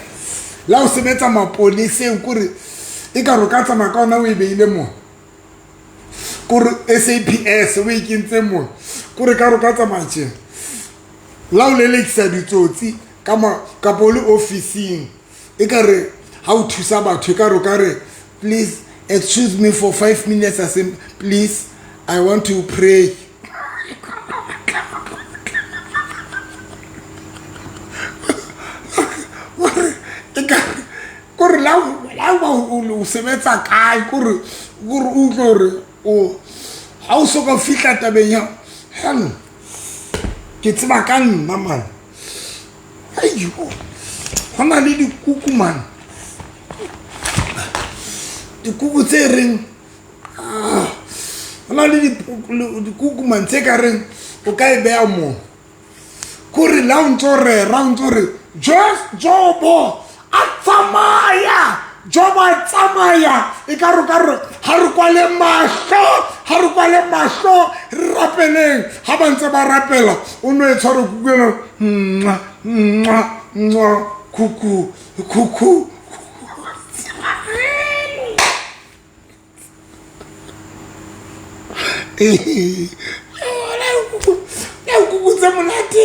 S1: Le ha o sebetsa maponeseng kore e ka re o ka tsamaya ka ona o e beile mo, kore SAPS o e kentse mo, kore ka re o ka tsamaya tje. La o lelekisa ditsotsi ka kapa o le ofising e ka re ha o thusa batho e ka re o ka re please excuse me for 5 minutes, I say please I want to pray. Kore la o sebetsa kae kore kore o utlwe hore o ha o so ka fihla tabeng ya hell ke tseba ka nna man. Aiyo, ho na le dikuku man, dikuku tse reng ho na le dikuku man tse ka reng o ka e beha mo, kore la o ntso rera o ntso re Jobo a tsamaya, Jobo a tsamaya e ka re ka re ha re kwale mahlo, ha re kwale mahlo re rapeleng. Ha ba ntse ba rapela o no e tshware kuku ena mwa mwa mwa kuku kuku. Kuku tse monate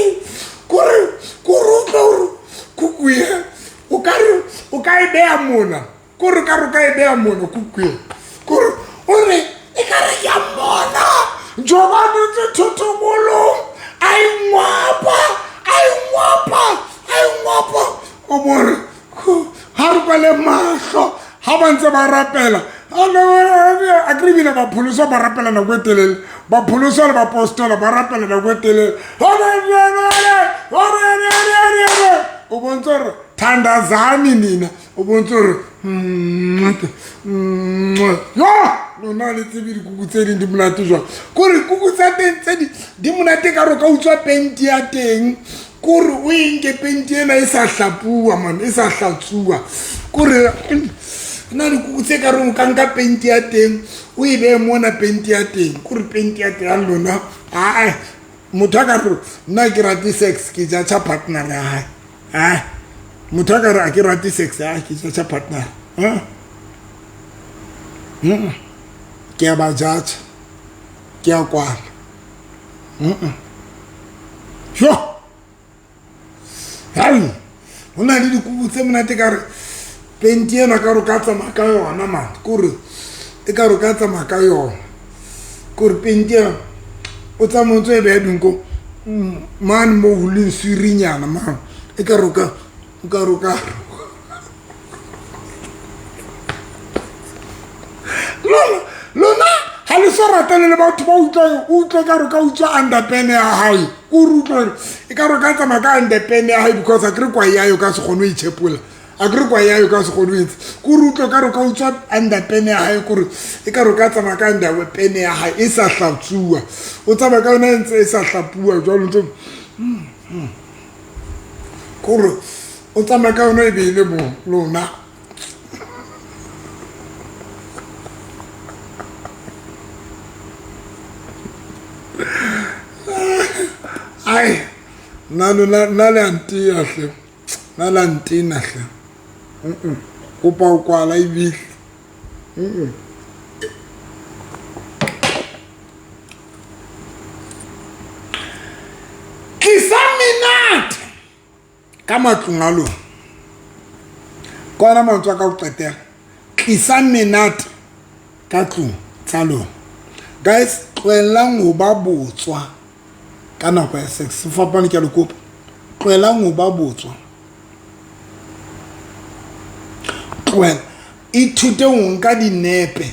S1: kore kore o tlo gore kuku e o ka re o ka e beya mona kore ka re o ka e beya mona kuku e kore o re e ka re ke a mmona joba dutse thothobolong a e ngwapa a e ngwapa a e ngwapa o bore ga re kwale mahlo ga ba ntse ba rapela a kry ebile bapholoswa ba rapela nako e telele bapholoswa le bapostola ba rapela nako e telele o bontse gore thandazani nina o bontse gore yo lona le tsebe dikuku tse ding di monate jwang kore kuku tsa teng tse di monate ka re ka utswa penti ya teng kore o e nke penti ena e sa hlapuwa man e sa hlatsuwa kore na dikuku tse ka reng o ka nka penti ya teng o e beye mona penti ya teng kore penti ya teng ya lona aa motho a ka re nna ke rate sex ke judge partner ya gae a motho a ka re a ke rate sex a ke judge partner ke a ba judge ke a kwala jo hai go na le dikubu tse monate ka re penti ena ka re ka tsamaya ka yona man kore e ka re ka tsamaya ka yona kore penti ena o tsamaya o ntse e beya dinko mane mo go leng swirinyana man e ka re ka o ka re ka lona lona ga le sa ratane le batho ba utlwang o utlwe ka re ka utswa underpene ya gae o re utlwa e ka re ka tsamaya ka underpene ya gae because a kere kwa yayo ka se kgone o itšhepola a kere kwa yayo ka se kgone o etse ko re utlwe ka re ka utswa underpene ya gae kore e ka re ka tsamaya ka underpene ya gae e sa hlatsuwa o tsamaya ka yona e ntse e sa hlapuwa jalo ntse kore o tsamaya ka yona e be e le mo lona ai nna lona nna le a nteya hle nna le a ntena hle kopa o kwala ebile tlisa menate ka matlong a lona ka ona mantswe a ka go qetela tlisa menate ka tlong tsa lona guys tloelang ho ba botswa ka nako ya sex se fapane ke a le kopa tloelang ho ba botswa tlohela ithute ho nka dinepe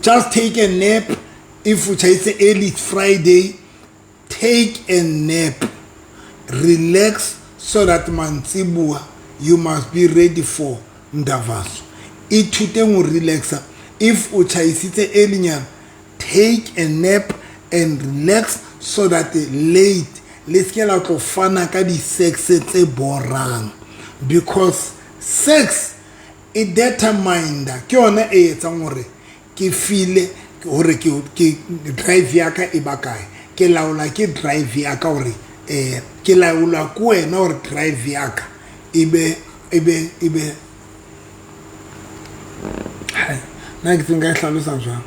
S1: just take a nap if o tjhaitse early friday take a nap relax so that mantsiboa you must be ready for mdavaso ithuteng ho relaxa if o tjhaisitse early nyana take a nap and relax so that late le seke la tlo fana ka di-sex tse borang because sex e determined ke yona e etsang hore ke file hore ke drive ya ka e ba kae ke laola ke drive ya ka hore eh ke laola ke wena hore drive ya ka e be e be e be nna ke nka e hlalosa jwang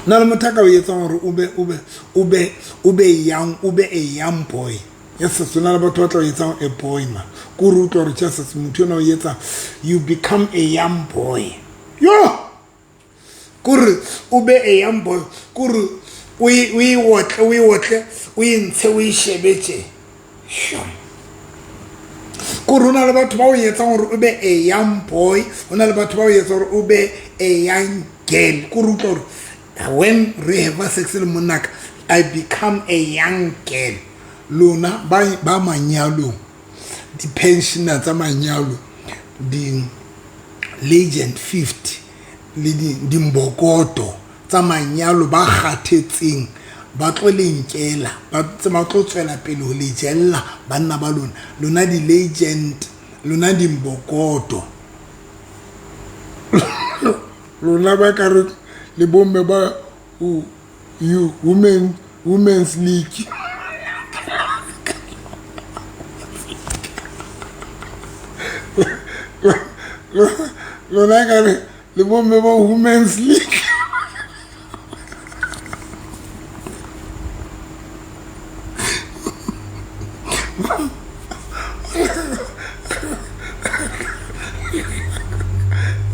S1: na le motho a ka o etsang hore o be o be o be o be young o be a young boy yes o na le batho ba tla o etsang a boy ma ko re utlwa gore jesus motho yona o etsa you become a young boy yo kore o be a young boy kore o e otle o e otle o e ntshe o e shebe tje kore o na le batho ba o etsang gore o be a young boy o na le batho ba o etsang gore o be a young girl kore utlwa gore when re have sex le monnaka i become a young girl lona ba manyalong di-pensioner tsa manyalo di-legend 50 le dimbokoto tsa manyalo ba kgathetseng ba tlo le nkela ba ba tlo tswela pele ho le jella banna ba lona lona di-legend lona dimbokoto lona ba ka re le bomme ba you women women's league lona ka re le bomme ba women's league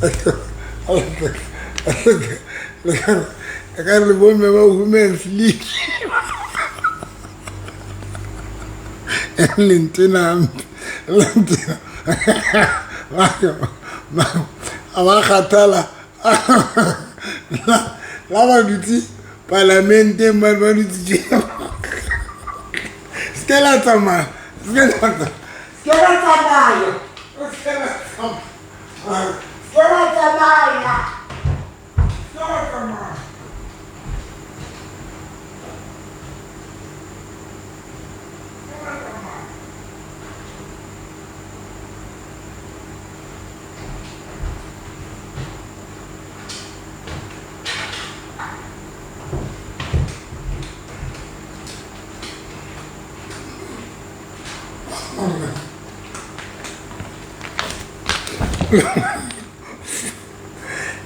S1: Ka re bomme ba Women's League le ntena hampe, le ntena a ba kgathala la ba dutse palamenteng, ba ba dutse. Se ke la tsamaya, se ke la tsamaya, se ke la tsamaya, se ke la tsamaya, se ke la tsamaya, se ke la tsamaya.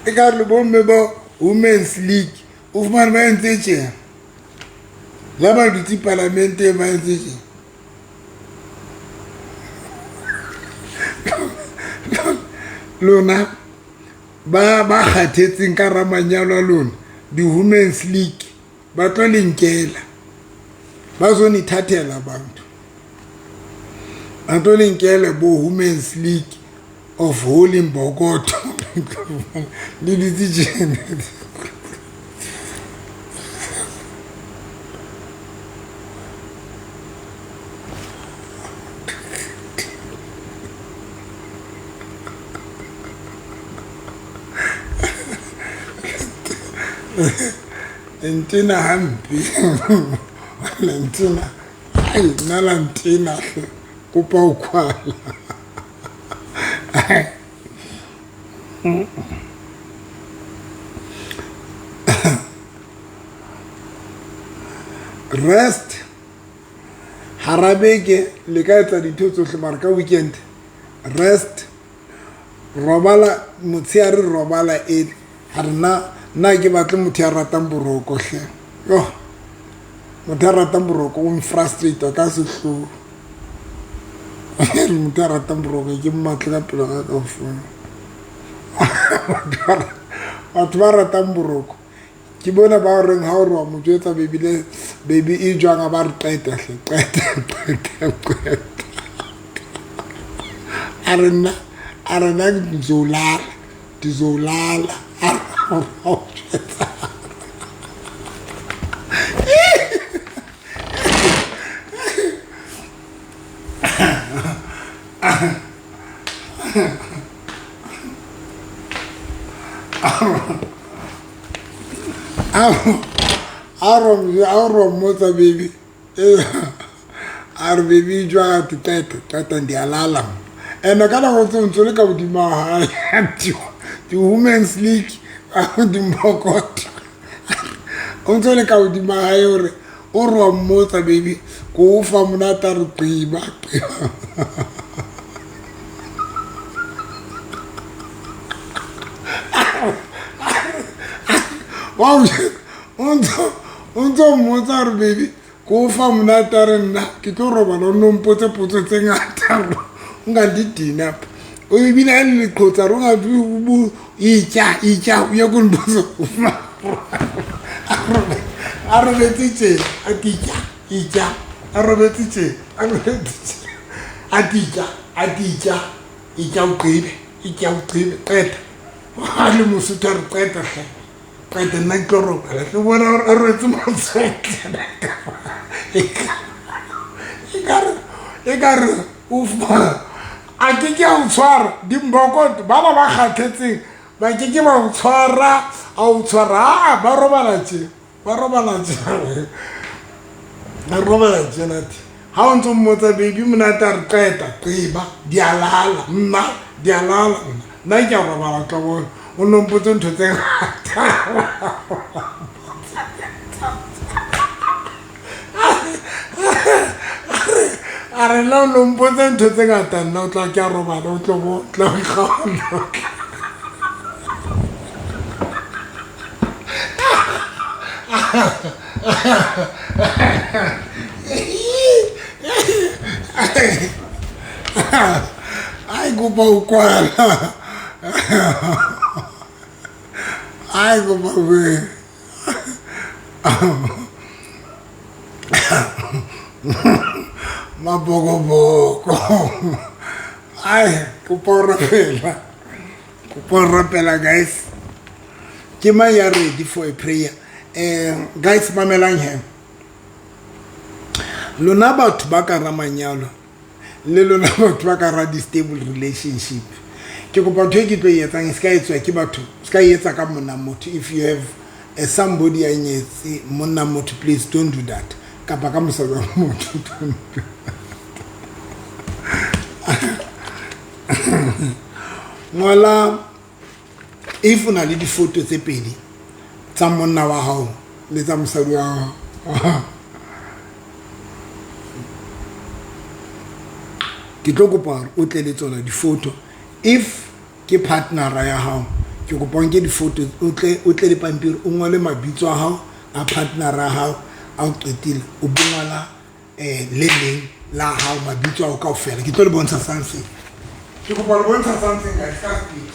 S1: E ka re le bomme ba Women's League o fumane ba entse tjena, la ba dutse palamenteng ba entse tjena. Lona ba ba kgathetseng ka ramanyalo a lona, di-Women's League ba tlo le nkela, ba zo nithathela bantu, ba tlo le nkela bo Women's League of Holy Mbokoto le dutse tjena. Ntena hampe le ntena, ai nna la ntena hle, kopa ho kwala. Rest hara beke le ka etsa dintho tsohle, mara ka weekend rest, robala motshehare, robala early. Ha re nna nna ke batle motho ya ratang boroko hle. Yo, motho ya ratang boroko o nfrustrate ka sehloho. Motho ya ratang boroko ke mmatle ka pelo ga kaofela. Batho ba ratang boroko ke bona ba reng ha o re wa mo jwetsa baby le baby e jwang, a ba re qeta hle, qeta qeta qeta. A re nna, a re nna ngizolala, ngizolala. A re o jwetsa. A re mmotsa baby, a re baby jwang, a te qeta qeta ndiyalala. Ene ka nako tse ntse le ka hodima hae di-Women's League dimbokota, o ntse le ka hodima hae hore o re wa mmotsa baby ko o fa monate, a re qiba qiba. O ntso mmotsa gore baby ko o fa monate, a re nna ke tlo robala, o nno mpotse potso tse ngata, o nga ndidina apha. Ebile ha le leqhotsa re o nga itja itja o ye kundibotsa. A robetse tje, a titja itja, a robetse tje, a robetse tje, a titja a titja itja o qibe, itja o qibe, qeta. Ha le Mosotho a re qeta hle, qeta nna ke tlo robala hle. Bona a rwetse matsoho ekare o fumana a ke ke a o tshwara dimbokoto. Ba ba ba kgathetseng ba ke ke ba o tshwara, a o tshwara a ba robala tje, ba robala tje, ba robala tje nate. Ha o ntso mmotsa baby monate, a re qeta qiba di a lala nna, di a lala nna, nna ke a robala tla bona o nno mpotse ntho tse ngata. A re nna o no mpotse ntho tse ngata, nna o tla ke a robala, o tlo bo tla o ikgaola. Ai kopa ho kwala. Ai kopa bue. Mabokoboko. Ai kopa o rapela. Kopa o rapela guys. Ke mang ya ready for a prayer? Guys mamelang he. Lona batho ba ka ra manyalo le lona batho ba ka ra di-stable relationship ke kopa ntho e ke tlo e etsang e se ka etswa ke batho se ka e etsa ka monna motho. If you have a somebody ya nyetse monna motho, please don't do that, kapa ka mosadi wa motho, don't do that. Ngola if o na le difoto tse pedi tsa monna wa hao le tsa mosadi wa hao, ke tlo kopa hore o tle le tsona difoto. If ke partnera ya hao, ke kopa o nke difoto, o tle le pampiri, o ngole mabitso a hao a partnera ya hao. A o qetile, o bo ngola le leng la hao, mabitso ao kaofela. Ke tlo le bontsha something, ke kopa le bontsha something guys, ka speed.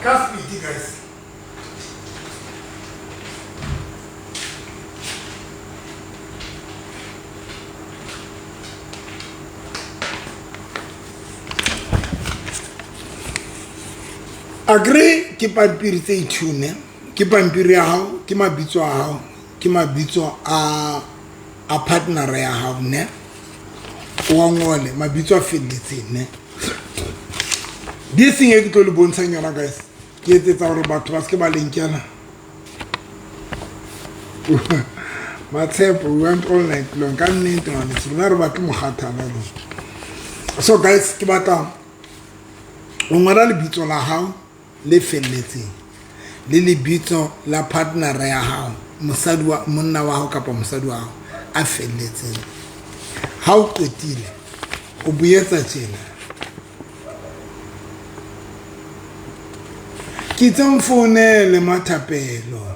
S1: Ka speed guys. Agree ke pampiri tse ithune, ke pampiri ya hao, ke mabitso a hao, ke mabitso a partner ya hao ne. O a ngole mabitso a felletseng ne. This thing e ke tlo le bontshang yona guys, ke etsetsa hore batho ba seke ba lenkela. Matshepo, we went all night long ka nnete ngwaneso, rona re batle mokgathala rona. So guys, ke batla o ngola lebitso la hao le felletseng le lebitso la partner ya hao, mosadi wa monna wa hao kapa mosadi wa hao a felletseng. Ha o qetile, o boetsa tjena. Ke itse o nfounele Mathapelo,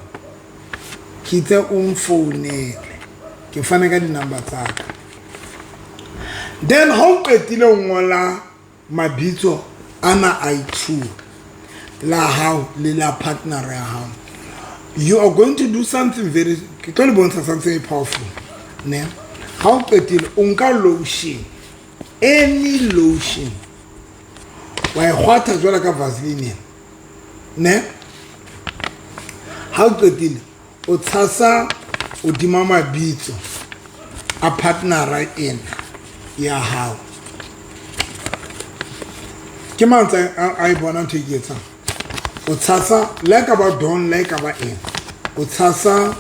S1: ke itse o nfounele, ke fane ka di-number tsa ka. Then ha o qetile o ngola mabitso ana a i-two, la hao le la partner ya hao, you are going to do something very, ke tlo le bontsha something powerful ne. Ha o qetile, o nka lotion, any lotion, wa e kgwatha jwalo ka vaseline ne. Ha o qetile, o tshasa hodima mabitso a partnera ena ya hao. Ke mantswe a e bona ntho e ke etsang. O tshasa le ha e ka ba don, le ha e ka ba eng, o tshasa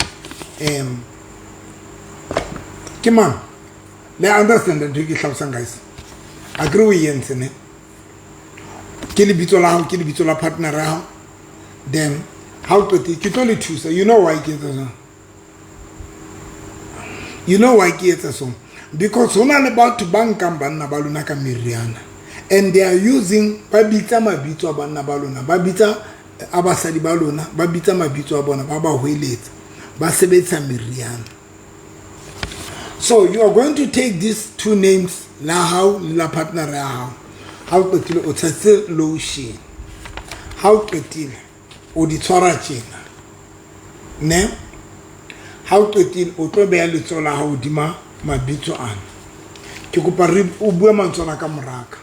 S1: ke mang le understand ntho e ke hlalosang guys? Akere o e entse ne, ke lebitso la hao, ke lebitso la partner ya hao. Then ha o qetile, ke tlo le thusa. You know why ke etsa so? You know why ke etsa so? Because ho na le batho ba nkang banna ba lona ka meriana, and they are using, ba bitsa mabitso a banna ba lona, ba bitsa a basadi ba lona, ba bitsa mabitso a bona, ba ba hweletsa, ba sebedisa meriana. So you are going to take these two names, la hao le la partner ya hao. Ha o qetile, o tshetse lotion. Ha o qetile, o di tshwara tjena ne. Ha o qetile, o tlo beha letsoho la hao hodima mabitso ana. Ke kopa re o bue mantswe ana ka moraka.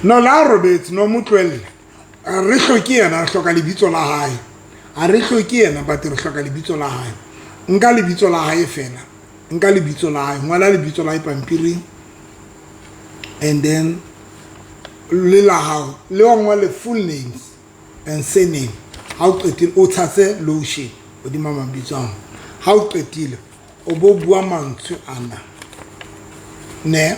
S1: No la robetse, no mo tlohelle, re hloke yena, re hloka lebitso la hae. Ha re hloke yena, but re hloka lebitso la hae. Nka lebitso la hae fela, nka lebitso la hae, ngola lebitso la hae pampiring, and then le la hao le wa ngole full names and surname. Ha o qetile, o tshase lotion hodima mabitso ao. Ha o qetile, o bo bua mantswe ana ne.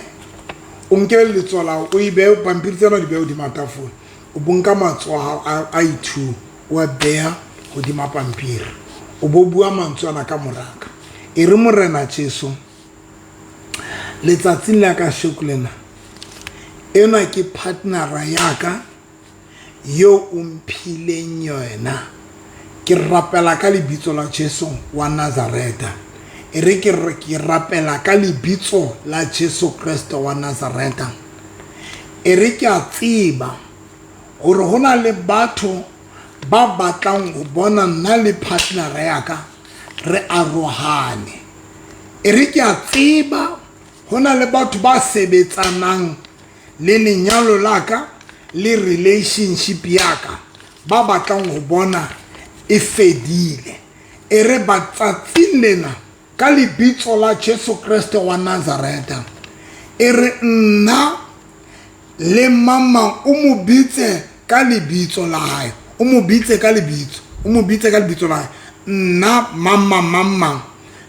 S1: O nke letsoho la hao, o e behe pampiri tsena, di behe hodima tafole. O bo nka matsoho a hao a i-two, o a beha hodima pampiri, o bo bua mantswe ana ka moraka. E re: Morena Jesu, letsatsing la kasheko lena Enwa ke partnera ya ka eo o mphileng yona. Ke rapela ka lebitso la Jesu wa Nazareta. E re ke re ke rapela ka lebitso la Jesu Kreste wa Nazareta. E re ke a tseba hore ho na le batho ba batlang ho bona nna le partnera ya ka re arohane. E re ke a tseba ho na le batho ba sebetsanang le lenyalo la ka le relationship ya ka ba batlang ho bona e fedile. E re ba tsatsing lena ka lebitso la Jesu Kreste wa Nazareta, e re nna le mamang o mo bitse ka lebitso la hae, o mo bitse ka lebitso, o mo bitse ka lebitso la hae. Nna mamang mamang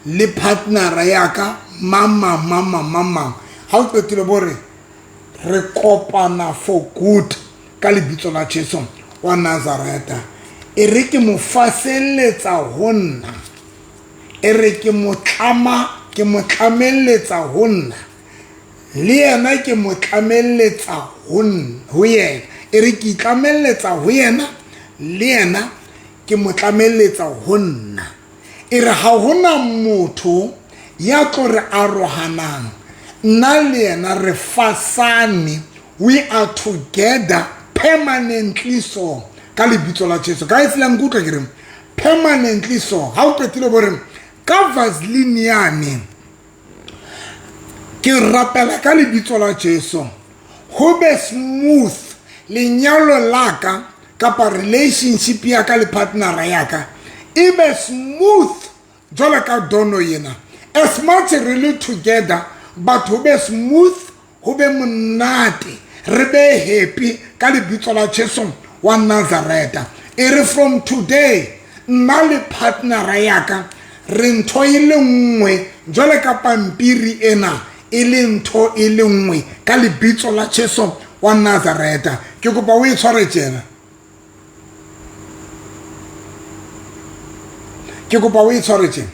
S1: le partnera ya ka mamang mamang mamang. Ha o qetile bo re re kopana for good ka lebitso la Jesu wa Nazareta. E re ke mo faselletsa ho nna, e re ke mo tlama, ke mo tlamelletsa ho nna, le yena ke mo tlamelletsa ho ho yena. E re ke itlamelletsa ho yena, le yena ke mo tlamelletsa ho nna. E re ha hona motho ya tlo re arohanang, nna le yena re fasane, we are together permanently so ka lebitso la Jesu. Guys, la nkutlwa ke re permanently so. Ha o qetile bo re ka Vaseline yane, ke rapela ka lebitso la Jesu ho be smooth lenyalo la ka kapa relationship ya ka le partnera ya ka e be smooth jwalo ka dono yena. As much re le together, but ho be smooth, ho be monate, re be happy ka lebitso la Jesu wa Nazareta. E re from today nna le partnera ya ka re ntho e le nngwe jwale ka pampiri ena e le ntho e le nngwe ka lebitso la Jesu wa Nazareta. Ke kopa o e tshware tjena, ke kopa o e tshware tjena,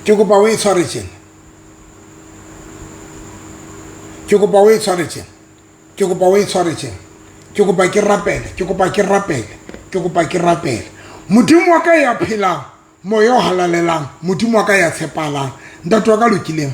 S1: ke kopa o e tshware tjena, ke kopa o e tshware tjena, ke kopa o e tshware tjena. Ke kopa ke rapele, ke kopa ke rapele, ke kopa ke rapele. Modimo wa ka ya phelang, moya o halalelang, Modimo wa ka ya tshepahalang, ntate wa ka lokileng.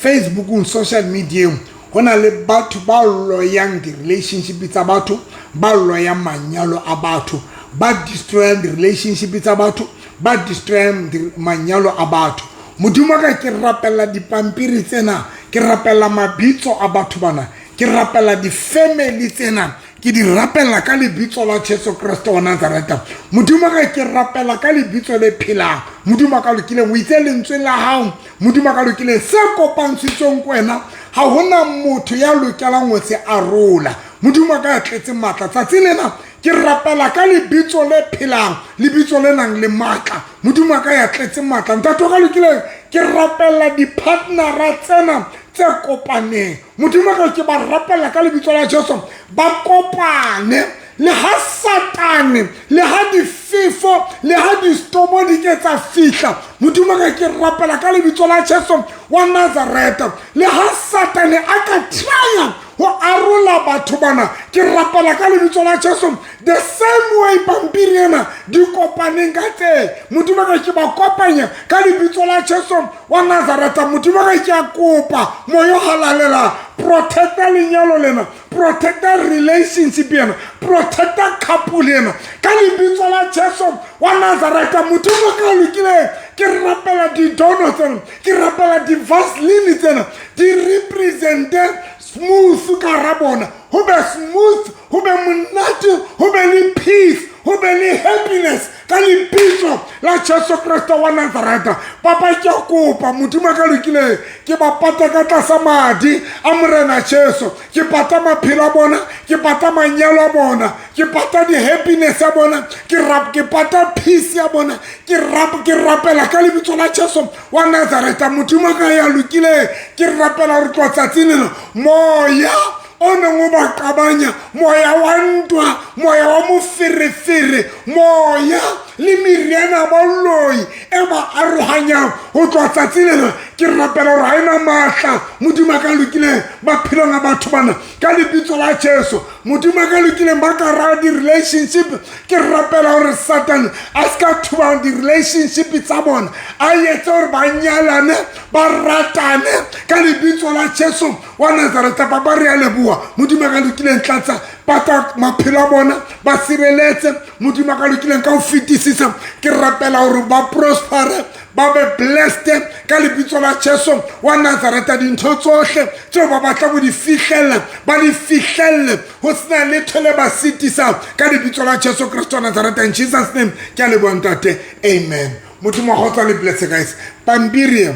S1: Facebookong, social medieng, ho na le batho ba loyang di-relationship tsa batho, ba loyang manyalo a batho, ba destroyang di-relationship tsa batho, ba destroyang manyalo a batho. Modimo wa ka, ke rapella dipampiri tsena, ke rapella mabitso a batho bana, ke rapella di-family tsena, ke di rapella ka lebitso la Jesu Kreste wa Nazareta. Modimo wa ka, ke rapela ka lebitso le phelang, Modimo wa ka lokileng. O itse lentswe la hao, Modimo wa ka lokileng, se kopantshitsweng ke wena ha hona motho ya lokelang ho se arola. Modimo wa ka ya tletseng matla, tsatsi lena ke rapela ka lebitso le phelang, lebitso le nang le matla, Modimo wa ka ya tletseng matla, ntate wa ka lokileng. Ke rapella di-partnera tsena tse kopaneng, Modimo wa ka, ke ba rapella ka lebitso la Jesu, ba kopane le ha Satane, le ha difefo, le ha distomo di ke tsa fihla. Modimo wa ka, ke rapela ka lebitso la Jesu wa Nazareta, le ha Satane a ka trya ho arola batho bana, ke rapela ka lebitso la Jesu, the same way pampiri ena di kopaneng ka teng, Modimo wa ka, ke ba kopanya ka lebitso la Jesu wa Nazareta. Modimo wa ka, ke a kopa, moya o halalelang, protecta lenyalo lena, protecta relationship ena, protecta couple ena ka lebitso la Jesu wa Nazareta. Modimo ka lokileng, ke rapela didono tsena, ke rapela di-vaseline tsena, di represente smooth ka hara bona, ho be smooth, ho be monate, ho be le peace, ho be le happiness ka lebitso la Jesu Kreste wa Nazareta. Papa, ke a kopa, Modimo ka lokileng, ke ba pata ka tlasa madi a Morena Jesu. Ke pata maphelo a bona, ke pata manyalo a bona, ke pata di-happiness ya bona, ke pata peace ya bona. Ke rapela ka lebitso la Jesu wa Nazareta. Modimo ka ya lokileng, ke rapela gore tloa tsatsing lena moya o neng o ba qabanya, moya wa ntwa, moya wa moferefere, moya Le meriana baloi e ba arohanyang ho tloha tsatsi lena, ke rapela hore ha ena matla, Modimo a ka lokileng, maphelong a batho bana ka lebitso la Jesu. Modimo a ka lokileng, ba ka ra di-relationship, ke rapela hore Satan a se ka thubang di-relationship tsa bona, a etse hore ba nyalane, ba ratane ka lebitso la Jesu wa Nazareta. Papa, re a leboha. Modimo a ka lokileng, tlatsa pata maphelo a bona, ba sireletse. Modimo a ka lokileng ka ho fetisisa, ke rapela hore ba prospere, ba be blessed ka lebitso la Jesu wa Nazareta. Dintho tsohle tseo ba batlang ho di fihlella, ba di fihlelle ho sena letho le ba sitisang ka lebitso la Jesu Kristo wa Nazareta. In Jesus name, ke a leboha, Ntate. Amen. Modimo wa kgotsa le bless, guys. Pampiri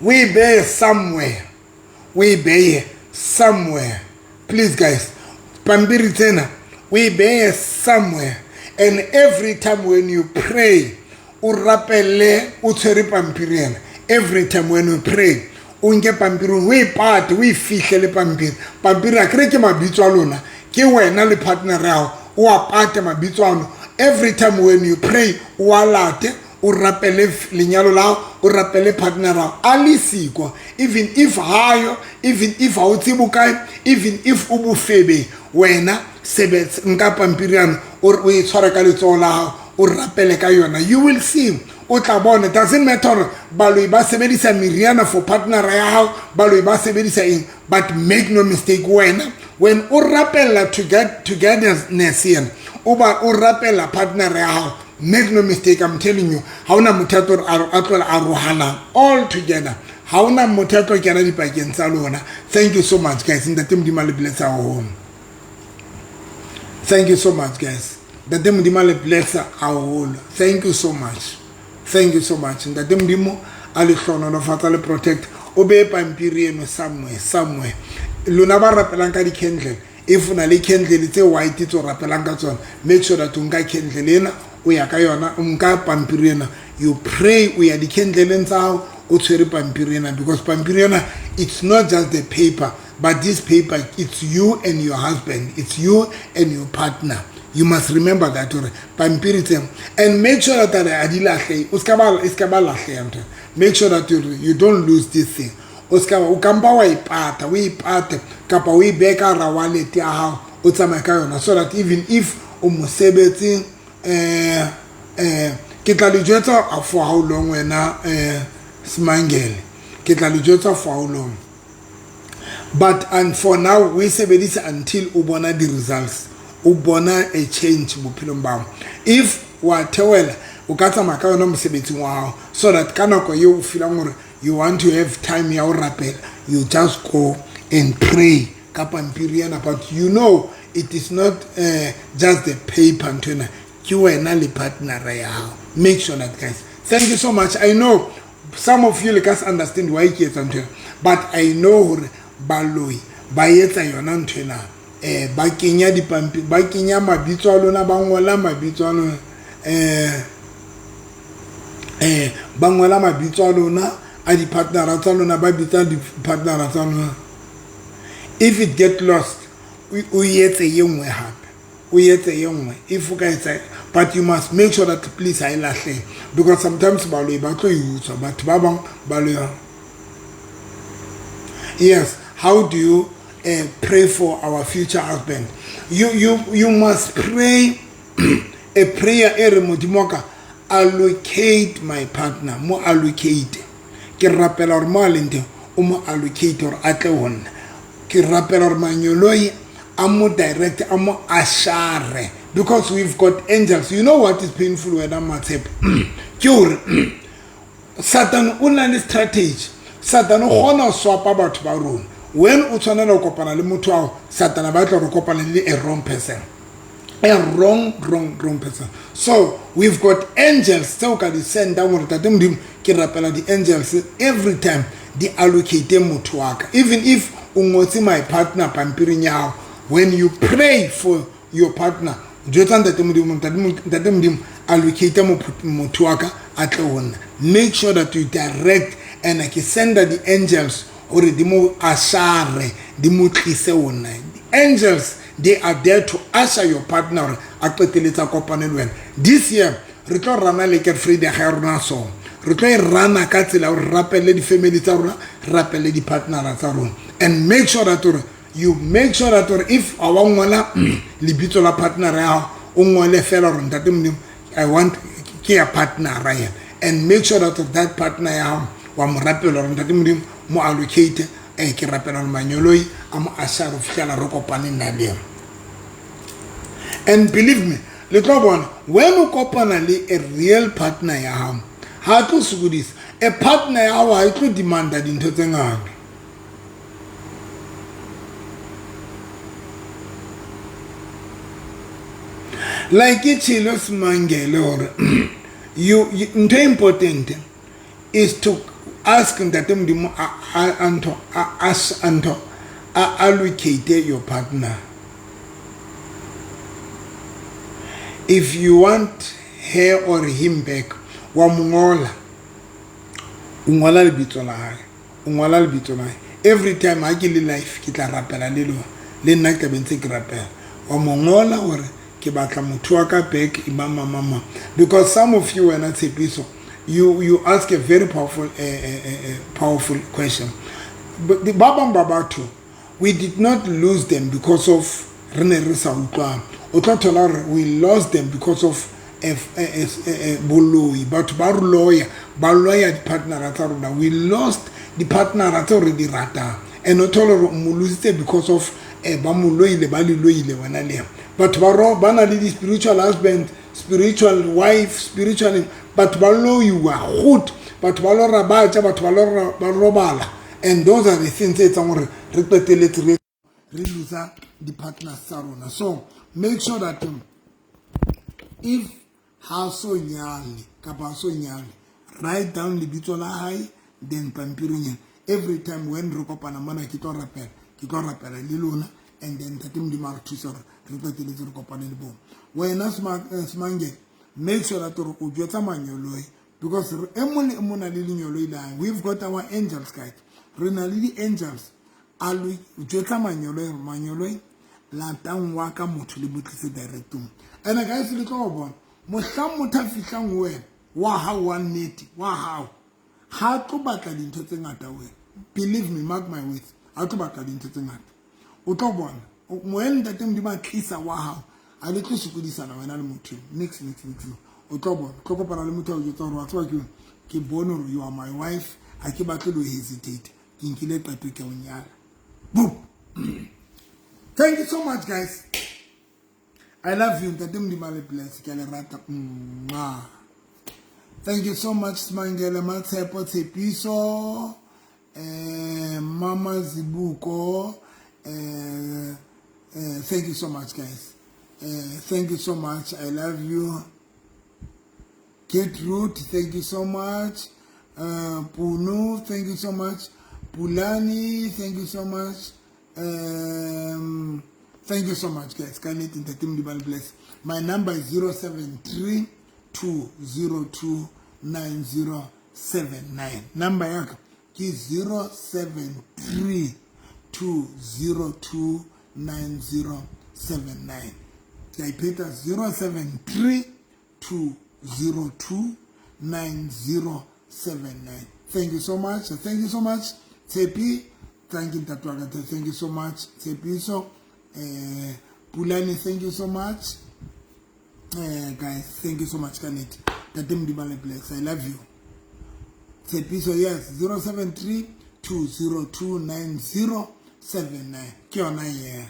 S1: o e beye somewhere, o e beye somewhere, please, guys. Pampiri tsena o e beye somewhere, and every time when you pray, o rapelle o tshwere pampiri ena. Every time when you pray, o nke pampiri, o e pate, o e fihle le pampiri. Pampiri a kere ke mabitso a lona, ke wena le partner ya hao. O a pate mabitso ano. Every time when you pray, o a late, o rapele lenyalo la hao, o rapele partner hao a le siko. Even if hayo, even if ha o tsebe kae, even if o bofebe, wena sebetsa, nka pampiri ano, o e tshware ka letsoho la hao, o rapele ka yona. You will see, o tla bona. Doesn't matter hore baloi ba sebedisa meriana for partner ya hao, baloi ba sebedisa eng, but make no mistake, wena when o rapella to get togetherness yena, o ba o rapella partner ya hao, make no mistake, I'm telling you, ha ona motho a tlo a tlo arohanang all together. Ha ona motho a tlo kena dipakeng tsa lona. Thank you so much, guys. Ntate Modimo a le bless haholo. Thank you so much, guys. Ntate Modimo a le bless haholo. Thank you so much, thank you so much. Ntate Modimo a le hlohonolofatsa, le protect. O beye pampiri eno somewhere, somewhere. Lona ba rapelang ka di-candle, if o na le candle tse white tse o rapelang ka tsona, make sure that o nka candle ena, o ya ka yona, o nka pampiri ena, you pray, o ya di-candleng tsa hao o tshwere pampiri ena, because pampiri ena, it's not just the paper, but this paper, it's you and your husband, it's you and your partner. You must remember that, hore pampiri tse, and make sure that a di lahlehe, o ska ba, e ska ba lahleha ntho. Make sure that you don't lose this thing. O ska, o kampa wa ipata, o ipate, kapa o e behe ka hara wallet ya hao, o tsamaye ka yona, so that even if o mosebetsing, ke tla le jwetsa for how long. Wena Smangele, ke tla le jwetsa for how long, but and for now o e sebedisa until o bona di-results, o bona a change bophelong ba hao. If wa theoela, o ka tsamaya ka yona mosebetsing wa hao, so that ka nako eo o feelang gore you want to have time ya ho rapela, you just go and pray ka pampiri ena. But you know it is not just the paper, ntho ena ke wena le partner ya hao. Make sure that, guys. Thank you so much. I know some of you le ka se understand why ke etsa ntho ena, but I know hore baloi ba etsa yona ntho ena, ba kenya dipampiri, ba kenya mabitso a lona, ba ngola mabitso a lona, ba ngola mabitso a lona a di-partnera tsa lona, ba bitsa di-partnera tsa lona. If it get lost, o etse ye nngwe hape, o etse ye nngwe if o ka etsa, but you must make sure that please ha e lahlehe, because sometimes baloi ba tlo e utswa, batho ba bang baloi. Yes, how do you pray for our future husband? You must pray a prayer e re, "Modimo wa ka, allocate my partner, mo allocate. Ke rapela gore mo a leng teng, o mo allocate gore a tle ho nna. Ke rapela gore manyoloi a mo direct, a mo ashare," because we've got angels. You know what is painful, wena Matshepo, ke hore Satan o na le strategy. Satan o kgona ho swapa batho ba rona. When o tshwanela ho kopana le motho ao, Satan a batla hore o kopane le a wrong person, a wrong, wrong, wrong person. So we've got angels tseo ka di sendang gore, "Tate Modimo, ke rapela di-angels every time di allocate motho wa ka." Even if o ngotse "my partner" pampiring ya hao, when you pray for your partner, jwetsa Ntate Modimo, "Ntate Modimo, allocate motho wa ka a tle ho nna." Make sure that you direct, and ke senda di-angels gore di mo ashare, di mo tlise ho nna. Angels, they are there to usher your partner hore a qeteletse a kopane le wena. This year re tlo rana le Get Free ga ya rona, so re tlo e rana ka tsela gore re rapelele di-family tsa rona, re rapelele di-partnera tsa rona, and make sure that gore you make sure that gore if a wa ngwala lebitso la partner ya gago, o ngwale fela gore, "Ntate Modimo, I want ke ya partnera yena," and make sure that that partner ya gago wa mo rapela gore, "Ntate Modimo, mo allocate, ke rapela gore manyoloi a mo asha go fitlhela re kopane nna le ena." And believe me, le tlo bona when o kopana le a real partner ya gago, ga a tlo sokodisa. A partner ya gago ga e tlo demanda dintho tse ngata. Like ke tšhelo semangele gore you ntho e important is to ask Ntate Modimo a ntho a ntho a allocate your partner. If you want her or him back, wa mo ngola, o ngola lebitso la hae, o ngola lebitso la hae. Every time ha ke le live, ke tla rapela le lona, le nna ke tla be ntse ke rapela. Wa mo ngola gore ke batla motho wa ka back, imama mama, because some of you, wena Tshepiso, you ask a very powerful question. But ba bang ba batho, we did not lose them because of re ne re sa utlwana. O tlo thola gore we lost them because of boloi. Batho ba re loya, ba loya di-partnera tsa rona. We lost di-partnera tseo re di ratang, and o thole gore o mo lositse because of ba mo loile, ba le loile wena le ena. Batho ba ro ba na le di-spiritual husband, spiritual wife, spiritual. Batho ba loiwa good, batho ba lora ba ja, batho ba lora ba robala, and those are the things tse etsang gore re qeteletse re losa di-partners tsa rona. So make sure that if ha so nyale kapa ha so nyale, write down lebitso la hae, then pampiring ena, every time when re kopana mona, ke tlo rapela, ke tlo rapela le lona, and then Ntate Modimo a re thusa gore re qeteletse re kopane le bona. Wena Semange, make sure that gore o jwetsa manyoloi, because e mong le e mong na le lenyoloi la hae. We've got our angels guide, re na le di-angels. A lo jwetsa manyoloi, manyoloi latang wa ka motho le mo tlise directong. And guys, le tlo go bona mohlang motho a fihlang ho wena, wa hao wa nnete, wa hao, ha tlo batla dintho tse ngata wena. Believe me, mark my words, ha tlo batla dintho tse ngata. O tlo bona moya Ntate Modimo a tlisa wa hao, a le tlo sokodisana wena le motho. Nix, nix, nix. O tlo bona, tlo kopana le motho a o jwetsa gore, "Wa tseba ke bone gore you are my wife, ha ke batle le ho hesitate, ke nkile qeto, ke o nyala." Boom. Thank you so much, guys. I love you. Ntate Modimo a le bless. Ke a le rata. Mwah. Thank you so much, Smangele, Matshepo, Tshepiso, Mama Zibuko. Thank you so much, guys. Thank you so much. I love you. Kate Root, thank you so much. Punu, thank you so much. Pulani, thank you so much. Thank you so much, guys. Kindly Ntate Modimo bless. My number is 073 202 9079. Number yaka ke 073 202 9079. Ke a ipheta, 073 202 9079. Thank you so much. Thank you so much. Tshepi, thank you, Ntate wa ka. Thank you so much. Tshepiso. Pulani, thank you so much. Guys, thank you so much, ka nnete. Ntate Modimo a le bless. I love you. Tshepiso, yes, 073 202 9079. Ke yona, yeah.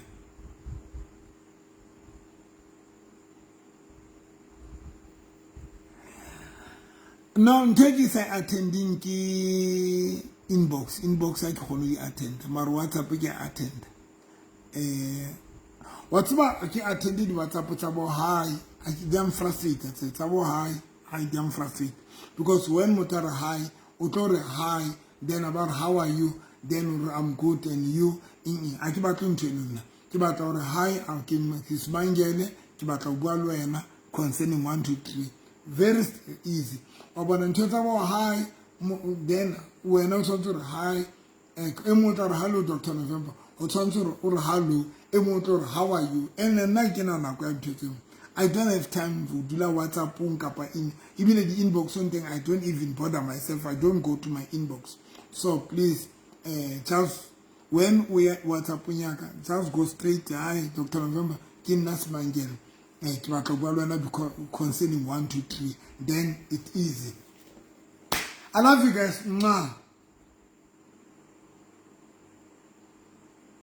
S1: No, ntho e ke sa attending ke inbox. Inbox ha ke kgone ho di attend, mara WhatsApp ke attend. Wa tseba ke attend di-WhatsApp tsa bo hi, ha ke di frustrate tse tsa bo hi, ha di frustrate, because when motho a re hi, o tlo re hi, then about how are you, then o re I'm good and you. Eng, ha ke batle ntho eno nna. Ke batla hore hi, a ke ke Smangele, ke batla ho bua le wena concerning 1 2 3, very easy. Wa bona ntho tsa bo hi, then wena o tshwanetse hore hi, e mong o tla re, "Hello, Dr November." O tshwanetse hore o re hello. E E mong o tlo re, "How are you?" And nna ke na nako ya ntho tseo. I don't have time ho dula WhatsAppong kapa eng. Ebile di-inboxong teng, I don't even bother myself. I don't go to my inbox. So please, just when o ya WhatsAppong ya ka, just go straight, "Hi Dr November, ke nna Semangele, ke batla ho bua le wena because concerning 1 2 3." Then it easy. I love you guys. Mwah.